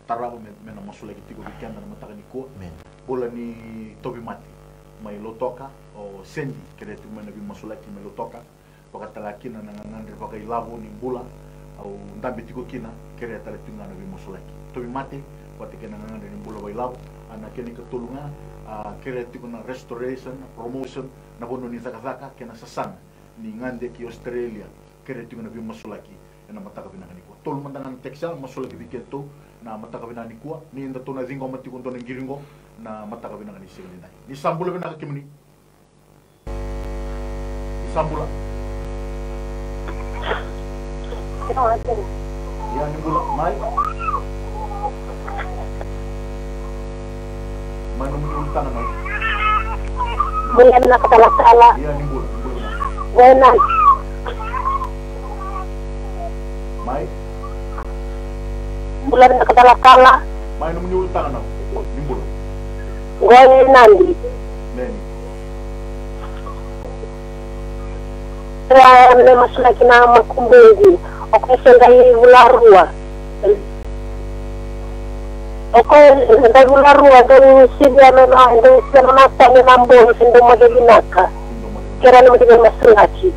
tarava me, me na masulaki tiko vei keda na mataka nikua. Amen. Bula ni tauvimate mai Lautoka, o Sandy, kerea tiko mai na veimasulaki mai Lautoka. Vakatale kina na gagadre vakailavo ni bula au dabe tiko kina, kerea tale tiko ga na veimasulaki. Tauvimate vata kei na gagadre ni bula vakailavo. A, na kena ikatolu ga, a, kerea tiko na restoration, promotion, na vanua ni cakacaka kei na sasaga ni gade ki Australia, kerea tiko na veimasulaki ena mataka vinaka nikua. Tolu mada ga na text ya, masulaki vei kedatou na mataka vinaka nikua, ni datou na ciqoma tiko dua na qiri qo na mataka vinaka ni siga nidai. Ni sa bula vinaka kemuni. Ni sa bula. Ia, ni bula mai. Mai nomuni ulutaga mai. Bula vinaka talatala. Ia, ni bula, ni bula vinaka. Qo e Nadi. Mai. Bula vinaka talatala. Mai, nomuni ulutaga na, ni bula. Qo e Nadi. Neni. Ia, me masulaki na makubuqu. O koya se qai vula rua. O koya e dau vula rua, e dau sivia na, e dau sivia na tani na bogi, e dau moce vinaka. Kerea na mani veimasulaki.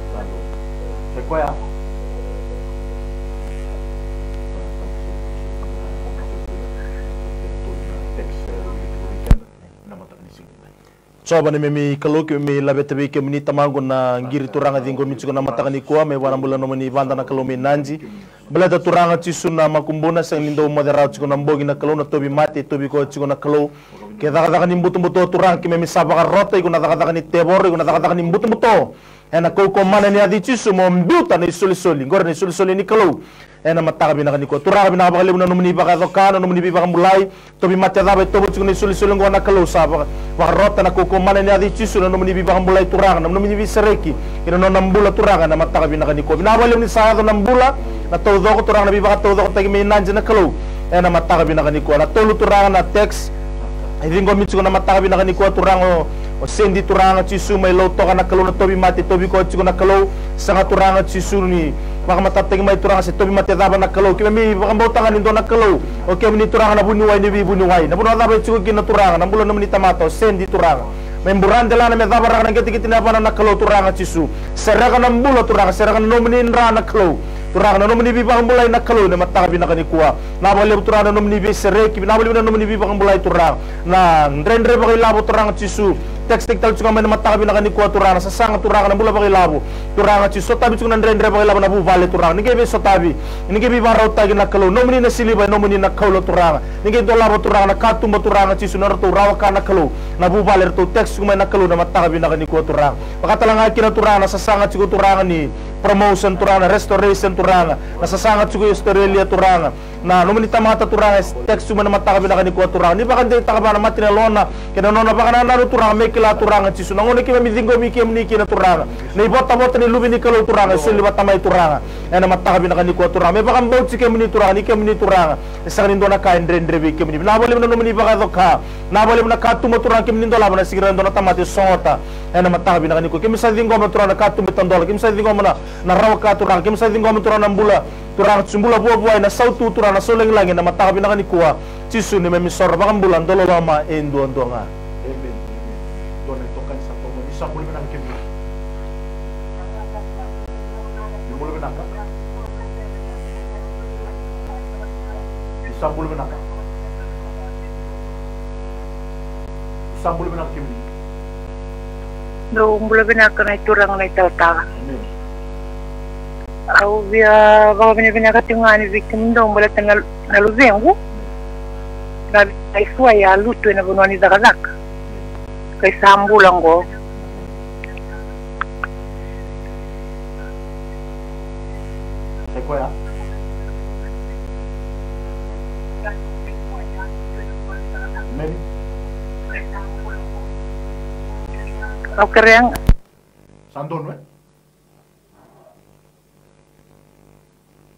Jiova na neimami Kalou, keimami laveta vei kemuni Tamaqu na qiri turaga ciqomi tiko na mataka nikua, mai vua na bula nomuni vada na Kalou mai Nadi. Baleta Turaga Jisu na makubuna, sega ni dau moce rawa tiko na bogi na Kalou, na tauvimate e tauvi koya tiko na Kalou. Ke cakacaka ni butobuto Turaga, keimami sa vakarota, iko na cakacaka ni tevoro, iko na cakacaka ni butobuto. Ena kaukauwa mana ni yaca i Jisu mo biuta na isolisoli, qori na isolisoli ni Kalou. Ena mataka vinaka nikua Turaga, vinaka vakalevu na nomuni vakayacoka, na nomuni veivakabulai. Tauvimate cava e tauva tiko na isolisoli oqo na Kalou, sa vaka, vakarota na kaukauwa mana ni yaca i Jisu na nomuni veivakabulai Turaga, na nomuni veisereki ina nona bula Turaga, ena mataka vinaka nikua. Vinaka vakalevu ni sa yaco na bula, na taucoko Turaga, na veivakataucokotaki mai Nadi na Kalou. Ena mataka vinaka nikua na tolu Turaga na text e ciqomi tiko na mataka vinaka nikua Turaga o, o Sedi Turaga Jisu mai Lautoka na Kalou, na tauvimate e tauvi koya tiko na Kalou. Sega Turaga Jisu ni vakamatatataki mai Turaga se tauvimate cava na Kalou. Keimami vakabauta ga ni dua na Kalou. O kemuni Turaga na vuniwai ni veivuniwai. Na vanua cava e tiko kina Turaga, na bula nomuni tamata o Sedi Turaga. Mai Buradelana me cavaraka na qeteqete ni yavana na Kalou Turaga Jisu. Sereka na bula Turaga, sereka na nomuni dra na Kalou. Turaga na nomuni veivakabulai na Kalou ena mataka vinaka nikua. Vinaka vakalevu Turaga na nomuni veisereki, vinaka vakalevu na nomuni veivakabulai Turaga. Na dredre vakailavo Turaga Jisu. Text tale tiko ga mai na mataka vinaka nikua Turaga, na sasaga Turaga, na bula vakailavo. Turaga Jisu, sotavi tiko na dredre vakailavo na vuvale Turaga. Ni qai veisotavi, ni qai veivakarautaki na Kalou. Nomuni na siliva, nomuni na koula Turaga. Ni qai dolava Turaga na katuba Turaga Jisu, na ratou rawa ka na Kalou. Na vuvale ratou text tiko mai na Kalou na mataka vinaka nikua Turaga. Vakatalega kina Turaga na sasaga tiko Turaga ni promotion Turaga, na restoration Turaga. Na sasaga tiko i Australia Turaga. Na nomuni tamata Turaga e text tiko mai na mataka vinaka nikua Turaga. Ni vakadeitaka vua na mata ni yalona kei na nona vakanananu Turaga me kila Turaga Jisu. Na gauna keimami ciqomi kemuni kina Turaga. Na ivotavota ni luve ni Kalou Turaga e soli vata mai Turaga. Ena mataka vinaka nikua Turaga. Me vakabauti kemuni Turaga, ni kemuni Turaga. E sega ni dua na ka e dredre vei kemuni. Vinaka vakalevu na nomuni vakayacoka. Vinaka vakalevu na katuba Turaga kemuni dolava na sega ni dua na tamata e sogota. Ena mataka vinaka nikua. Keimami sa ciqoma Turaga na katuba e tadola. Keimami sa ciqoma na, na rawa ka Turaga. Keimami sa ciqoma Turaga na bula. Turaga Jisu bula vuavuai na sautu Turaga na sau lagilagi ena mataka vinaka nikua. Jisu neimami isoro vakabula dau loloma e duadua ga. Emeni. Dua na itokani sa tomo ni sa bula vinaka kemuni. Ni bula vinaka. Ni sa bula vinaka. Ni sa bula vinaka kemuni. Dou bula vinaka na ituraga na italatala. Emeni. Au via vakavinavinaka tiko ga ni vei kemudou baleta na, na luvequ. Na vei suai a lutu ena vanua ni cakacaka. Kai sa bula oqo. Sai koya. Mary. Au kerea ga. Sa donu e?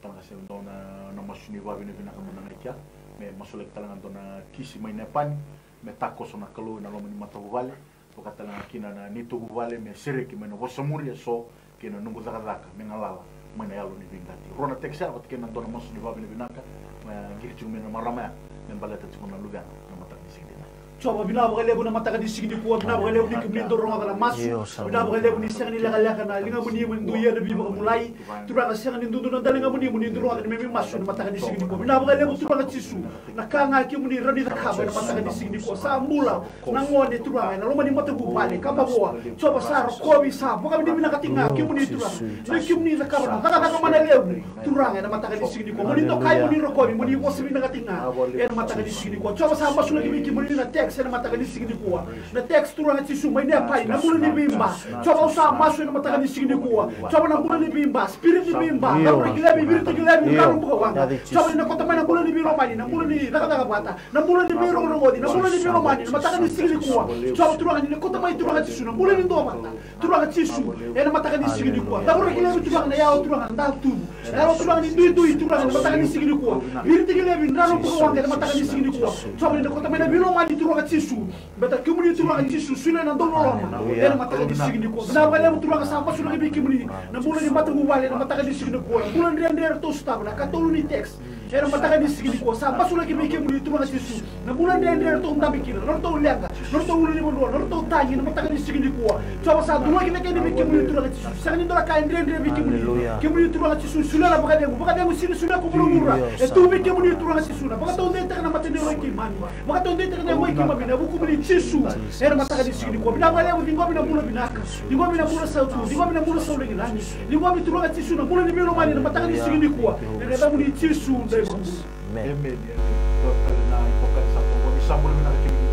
Tale ga se dua na, na masu ni vavinavinaka mo na qai kea. Me masulaki tale ga dua na kisi mai Nepani. Me takoso na Kalou ena loma ni matavuvale. Vakatalega kina na neitou vuvale me sereki mai na vosa muri eso kei na noqu cakacaka me galala mai na yalo ni veiqati. Rua na text ya vata kei na dua na masu ni vavinavinaka me qiri tiko mai na marama ya me baleta tiko na luvena na mataka ni siga dina. Jiova, vinaka vakalevu na mataka ni siga nikua, vinaka vakalevu ni kemuni dau rogoca na masu. Vinaka vakalevu ni sega ni lekaleka na ligamuni mo ni dau ia na veivakabulai. Turaga, sega ni dudu na daligamuni mo ni dau rogoca na neimami masu na mataka ni siga nikua. Vinaka vakalevu Turaga Jisu, na ka ga kemuni rawa ni cakava ena mataka ni siga nikua. Sa bula na gone Turaga ena loma ni matavuvale ka mavoa. Jiova, sa rokovi, sa vakavinavinakataki ga kemuni Turaga. Ni kemuni cakava na cakacaka mana levu Turaga ena mataka ni siga nikua. Mo ni dokai, mo ni rokovi, mo ni vosa vinakataki ga ena mataka ni siga nikua. Jiova, sa masulaki vei kemuni na text ena mataka ni siga nikua. Na text, Turaga Jisu, mai Neapai, na bula ni veiba. Jiova, au sa masu ena mataka ni siga nikua. Jiova, na bula ni veiba, spirit ni veiba. Io. Na bula ni veiba, viritaki levu, io, drano bukawaqa. Jiova, ni na kauta mai na bula ni veilomani, na bula ni cakacaka vata, na bula ni veirogorogoci, na bula ni veilomani, na mataka ni siga nikua. Jiova, Turaga, ni na kauta mai, Turaga Jisu, na bula ni duavata. Turaga Jisu, ena mataka ni siga nikua. Cavuta ki levu, Turaga, na yalo, Turaga, na dau tubu. Na yalo, Turaga, ni duidui, Turaga, ena mataka ni siga nikua. Viritaki levu, drano bukawaqa, ena mataka ni siga nikua. Jiova, ni na kauta mai na veilomani, Turaga Jisu. Baleta kemuni, Turaga Jisu, solia na dau loloma ena mataka ni siga nikua. Vinaka vakalevu, Turaga, sa masulaki vei kemuni na bula ni matavuvale ena mataka ni siga nikua. Na bula dredre eratou sotava, na katolu ni text. Ena mataka ni siga nikua, sa masulaki vei kemuni, Turaga Jisu. Na bula dredre eratou dabe kina, na nodratou leqa, na nodratou ulunivanua, na nodratou tagi, ena mataka ni siga nikua. Jiova, sa dulaki na kena vei kemuni, Turaga Jisu. Sega ni dua na ka e dredre vei kemuni. Aleluya. Kemuni, Turaga Jisu, solia na vakacegu, vakacegu sega ni solia ko vuravura. Io, e tu vei kemuni, Turaga Jisu, na vakataudeitaka na mata ni yalo i keimami. Vakataudeitaka na yalo i keimami ena vukumuni, Jisu. Ena mataka ni siga nikua. Vinaka vakalevu, ciqomi na bula vinaka. Ciqomi na bula sautu, ciqomi na bula saulagilagi. Ciqomi, Turaga Jisu, na bula ni veilomani ena mataka ni siga nikua. Ena yacamuni, Jisu, na iVakabula. Amen. Amen. Amen. Dua tale na itokani sa toka, ni sa bula vinaka kemuni.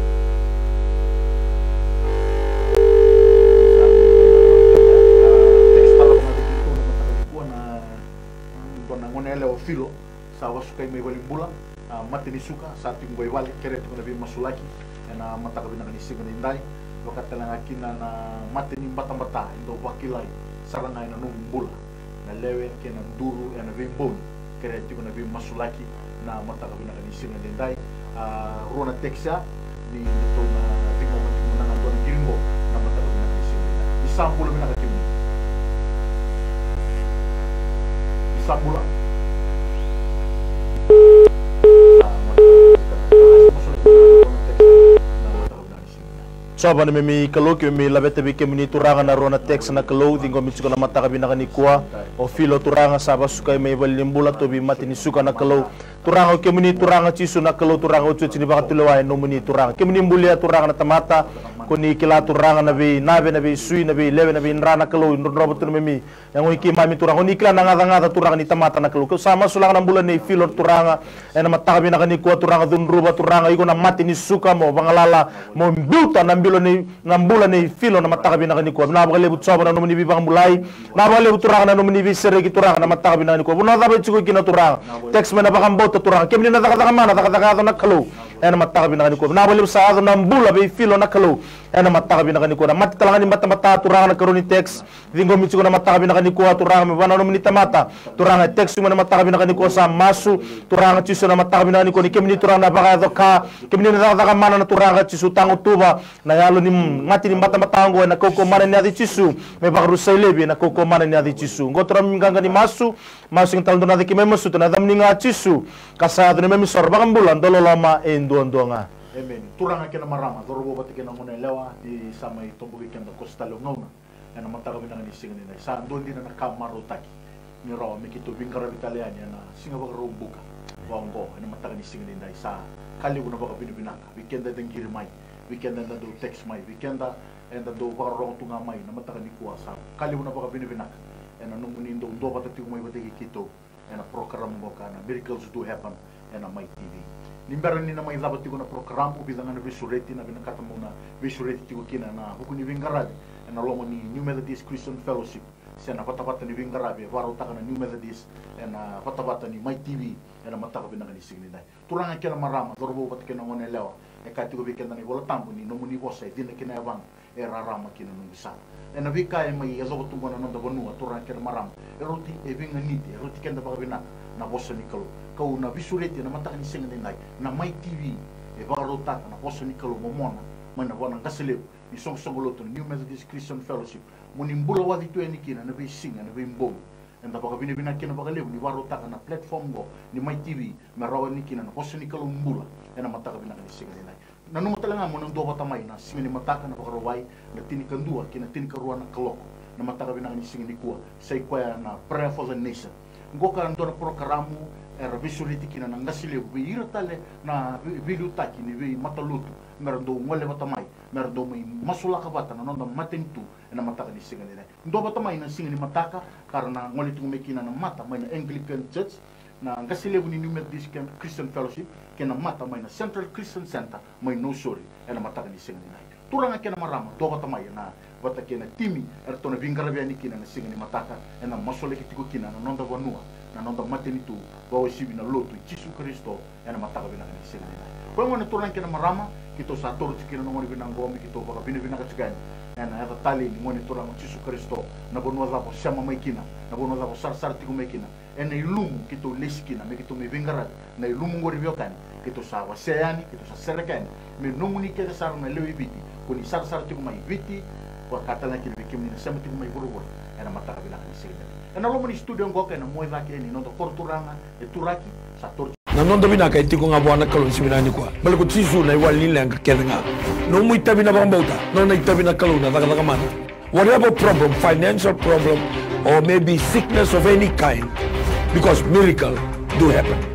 Text tale vaka vei keitou na mataka nikua, na dua na gone yalewa, Filo, sa vasukai mai valenibula. A, mate ni suka, sa tiko qo i vale, kerea tiko na veimasulaki ena mataka vinaka ni siga nidai. Vaka tale ga kina na mate ni batabata e dau vakilai sara ga ena nomu bula. Na lewe kei na duru ena veibogi, kerea tiko na veimasulaki na mataka vinaka ni siga nidai. A, rua na text ya, ni ratou na ciqoma tiko na dua na qiri qo na mataka vinaka ni siga nidai. Ni sa bula vinaka kemuni. Ni sa bula. Jiova na neimami Kalou, keimami laveta vei kemuni, Turaga, na rua na text, na Kalou, ciqomi tiko na mataka vinaka nikua. O Filo, Turaga, sa vasukai mai valenibula, tauvi mate ni suka, na Kalou. Turaga, o kemuni, Turaga Jisu, na Kalou, Turaga, otioti ni vakatulewa e nomuni, Turaga. Kemuni bulia, Turaga, na tamata. Ko ni kila, Turaga, na veinave, na veisui, na veilewe, na veidra, na Kalou, e drodrova tu na neimami yago i keimami, Turaga. Ko ni kila na gacagaca, Turaga, ni tamata, na Kalou. Keitou sa masulaka na bula nei Filo, Turaga, ena mataka vinaka nikua, Turaga. Cudruva, Turaga, iko na mate ni suka, mo vagalala, mo biuta na bilo nei, na bula nei Filo na mataka vinaka nikua. Vinaka vakalevu, Jiova, na nomuni veivakabulai. Vinaka vakalevu, Turaga, na nomuni veisereki, Turaga, na mataka vinaka nikua. Vanua cava e tiko kina, Turaga. Text mai na vakabauta, Turaga. Kemuni na cakacaka mana, cakacaka yaco, na Kalou, ena mataka vinaka nikua. Vinaka vakalevu, sa yaco na bula vei Filo, na Kalou, ena mataka vinaka nikua. Na mate tale ga ni batabata, Turaga, na karua ni text. Ciqomi tiko na mataka vinaka nikua, Turaga, me vaka na nomuni tamata. Turaga, e text mai na mataka vinaka nikua, sa masu. Turaga Jisu, na mataka vinaka nikua, ni kemuni, Turaga, na vakayaco ka. Kemuni na cakacaka mana, na Turaga Jisu, tagutuva na yalo ni mate ni batabata oqo ena kaukauwa mana ni yaca i Jisu. Me vakarusai laivi ena kaukauwa mana ni yaca i Jisu. Oqo, Turaga, me qaqa ni masu. Masu, sega tale dua na yaca keimami masuta, na yacamuni ga, Jisu. Ka sa yaco na neimami isoro, vakabula, dau loloma e duadua ga. Amen. Turaga kei na marama, cauravou vata kei na gone yalewa, ni sa mai toboki keda koso tale o gauna ena mataka vinaka ni siga nidai. Sa dua dina na ka marautaki ni rawa me keitou veiqaravi tale yani ena Siga Vakaraubuka vaka oqo ena mataka ni siga nidai. Sa ka levu na vakavinavinaka vei keda eda qiri mai, vei keda eda dau text mai, vei keda eda dau vakarorogo tu ga mai na mataka nikua. Sa ka levu na vakavinavinaka ena nomuni dau duavata tiko mai vata kei keitou ena program oqo ka na Miracles Do Happen ena Mai T V. Ni bera ni na mai cava tiko na program, vica ga na veisureti na vinakata meu na veisureti tiko kina ena vuku ni veiqaravi ena loma ni New Methodist Christian Fellowship, se na vatavata ni veiqaravi e vakarautaka na New Methodist ena vatavata ni Mai T V ena mataka vinaka ni siga nidai. Turaga kei na marama, cauravou vata kei na gone yalewa, e kaya tiko vei keda na iVola Tabu ni nomuni vosa e cina ki na yavana, e rarama ki na noqu sala. Ena veika e mai yacova tu qo na noda vanua, turaga kei na marama, e rauti, e veiganiti, e rauti keda vakavinaka na vosa ni Kalou. Kau na veisureti ena mataka ni siga nidai, na Mai T V e vakarautaka na vosa ni Kalou momona mai na vanua qase levu ni soqosoqo lotu na New Methodist Christian Fellowship. Mo ni bula waci tu yani kina na veisiga, na veibogi. Eda vakavinavinaka kina vakalevu ni vakarautaka na platform qo ni Mai T V me rawa yani kina na vosa ni Kalou bula ena mataka vinaka ni siga nidai. Nanuma tale ga mo na duavata mai na siga ni mataka na Vakarauwai, na tinikadua ki na tinikarua na kaloko na mataka vinaka ni siga nikua, sa i koya na Prayer for the Nation. Qo ka dua na porokaramu era veisureti kina na qase levu vei ira tale na vei-, veiliutaki ni veimatalotu, mera dau gole vata mai, mera dau mai masulaka vata na noda matanitu ena mataka ni siga nidai. Duavata mai na siga ni mataka ka ra na gole tiko mai kina na mata mai na Anglican Church, na qase levu ni New Methodist Christian Fellowship, kei na mata mai na Central Christian Center mai Nausori ena mataka ni siga ni nai. Turaga kei na marama, dua vata mai ena vata kei na timi eratou na veiqaravi yani kina ena siga ni mataka, ena masulaki tiko kina na noda vanua, na noda matanitu, vakauasivi na lotu i Jisu Karisito ena mataka vinaka ni siga ni nai. Koya gona turaga kei na marama, keitou sa taura tiko kina na gauna vinaka oqo me keitou vakavinavinaka tiko yani ena yaca talei ni Gone Turaga o Jisu Karisito, na vanua cava o sema mai kina, na vanua cava o sarasara tiko mai kina, ena ilumu keitou lesi kina me keitou mai veiqaravi, na ilumu oqori veiwekani, keitou sa wasea yani, keitou sa sereka yani me nomuni kece sara na lewe i Viti, ko ni sarasara tiko mai Viti, vaka talega kina vei kemuni na sema tiko mai vuravura ena mataka vinaka ni siga ni nai. Ena loma ni studio oqo kei na mua i cake ni noda koro turaga e Turaki, sa taura tiko na noda vinaka e tiko ga vua na Kalou ni siga vinaka nikua. Baleta ko Jisu na iwali ni leqa kece ga. Nomu itavi na vakabauta, nona itavi na Kalou na cakacaka mana. Whatever problem, financial problem, or maybe sickness of any kind, because miracle do happen.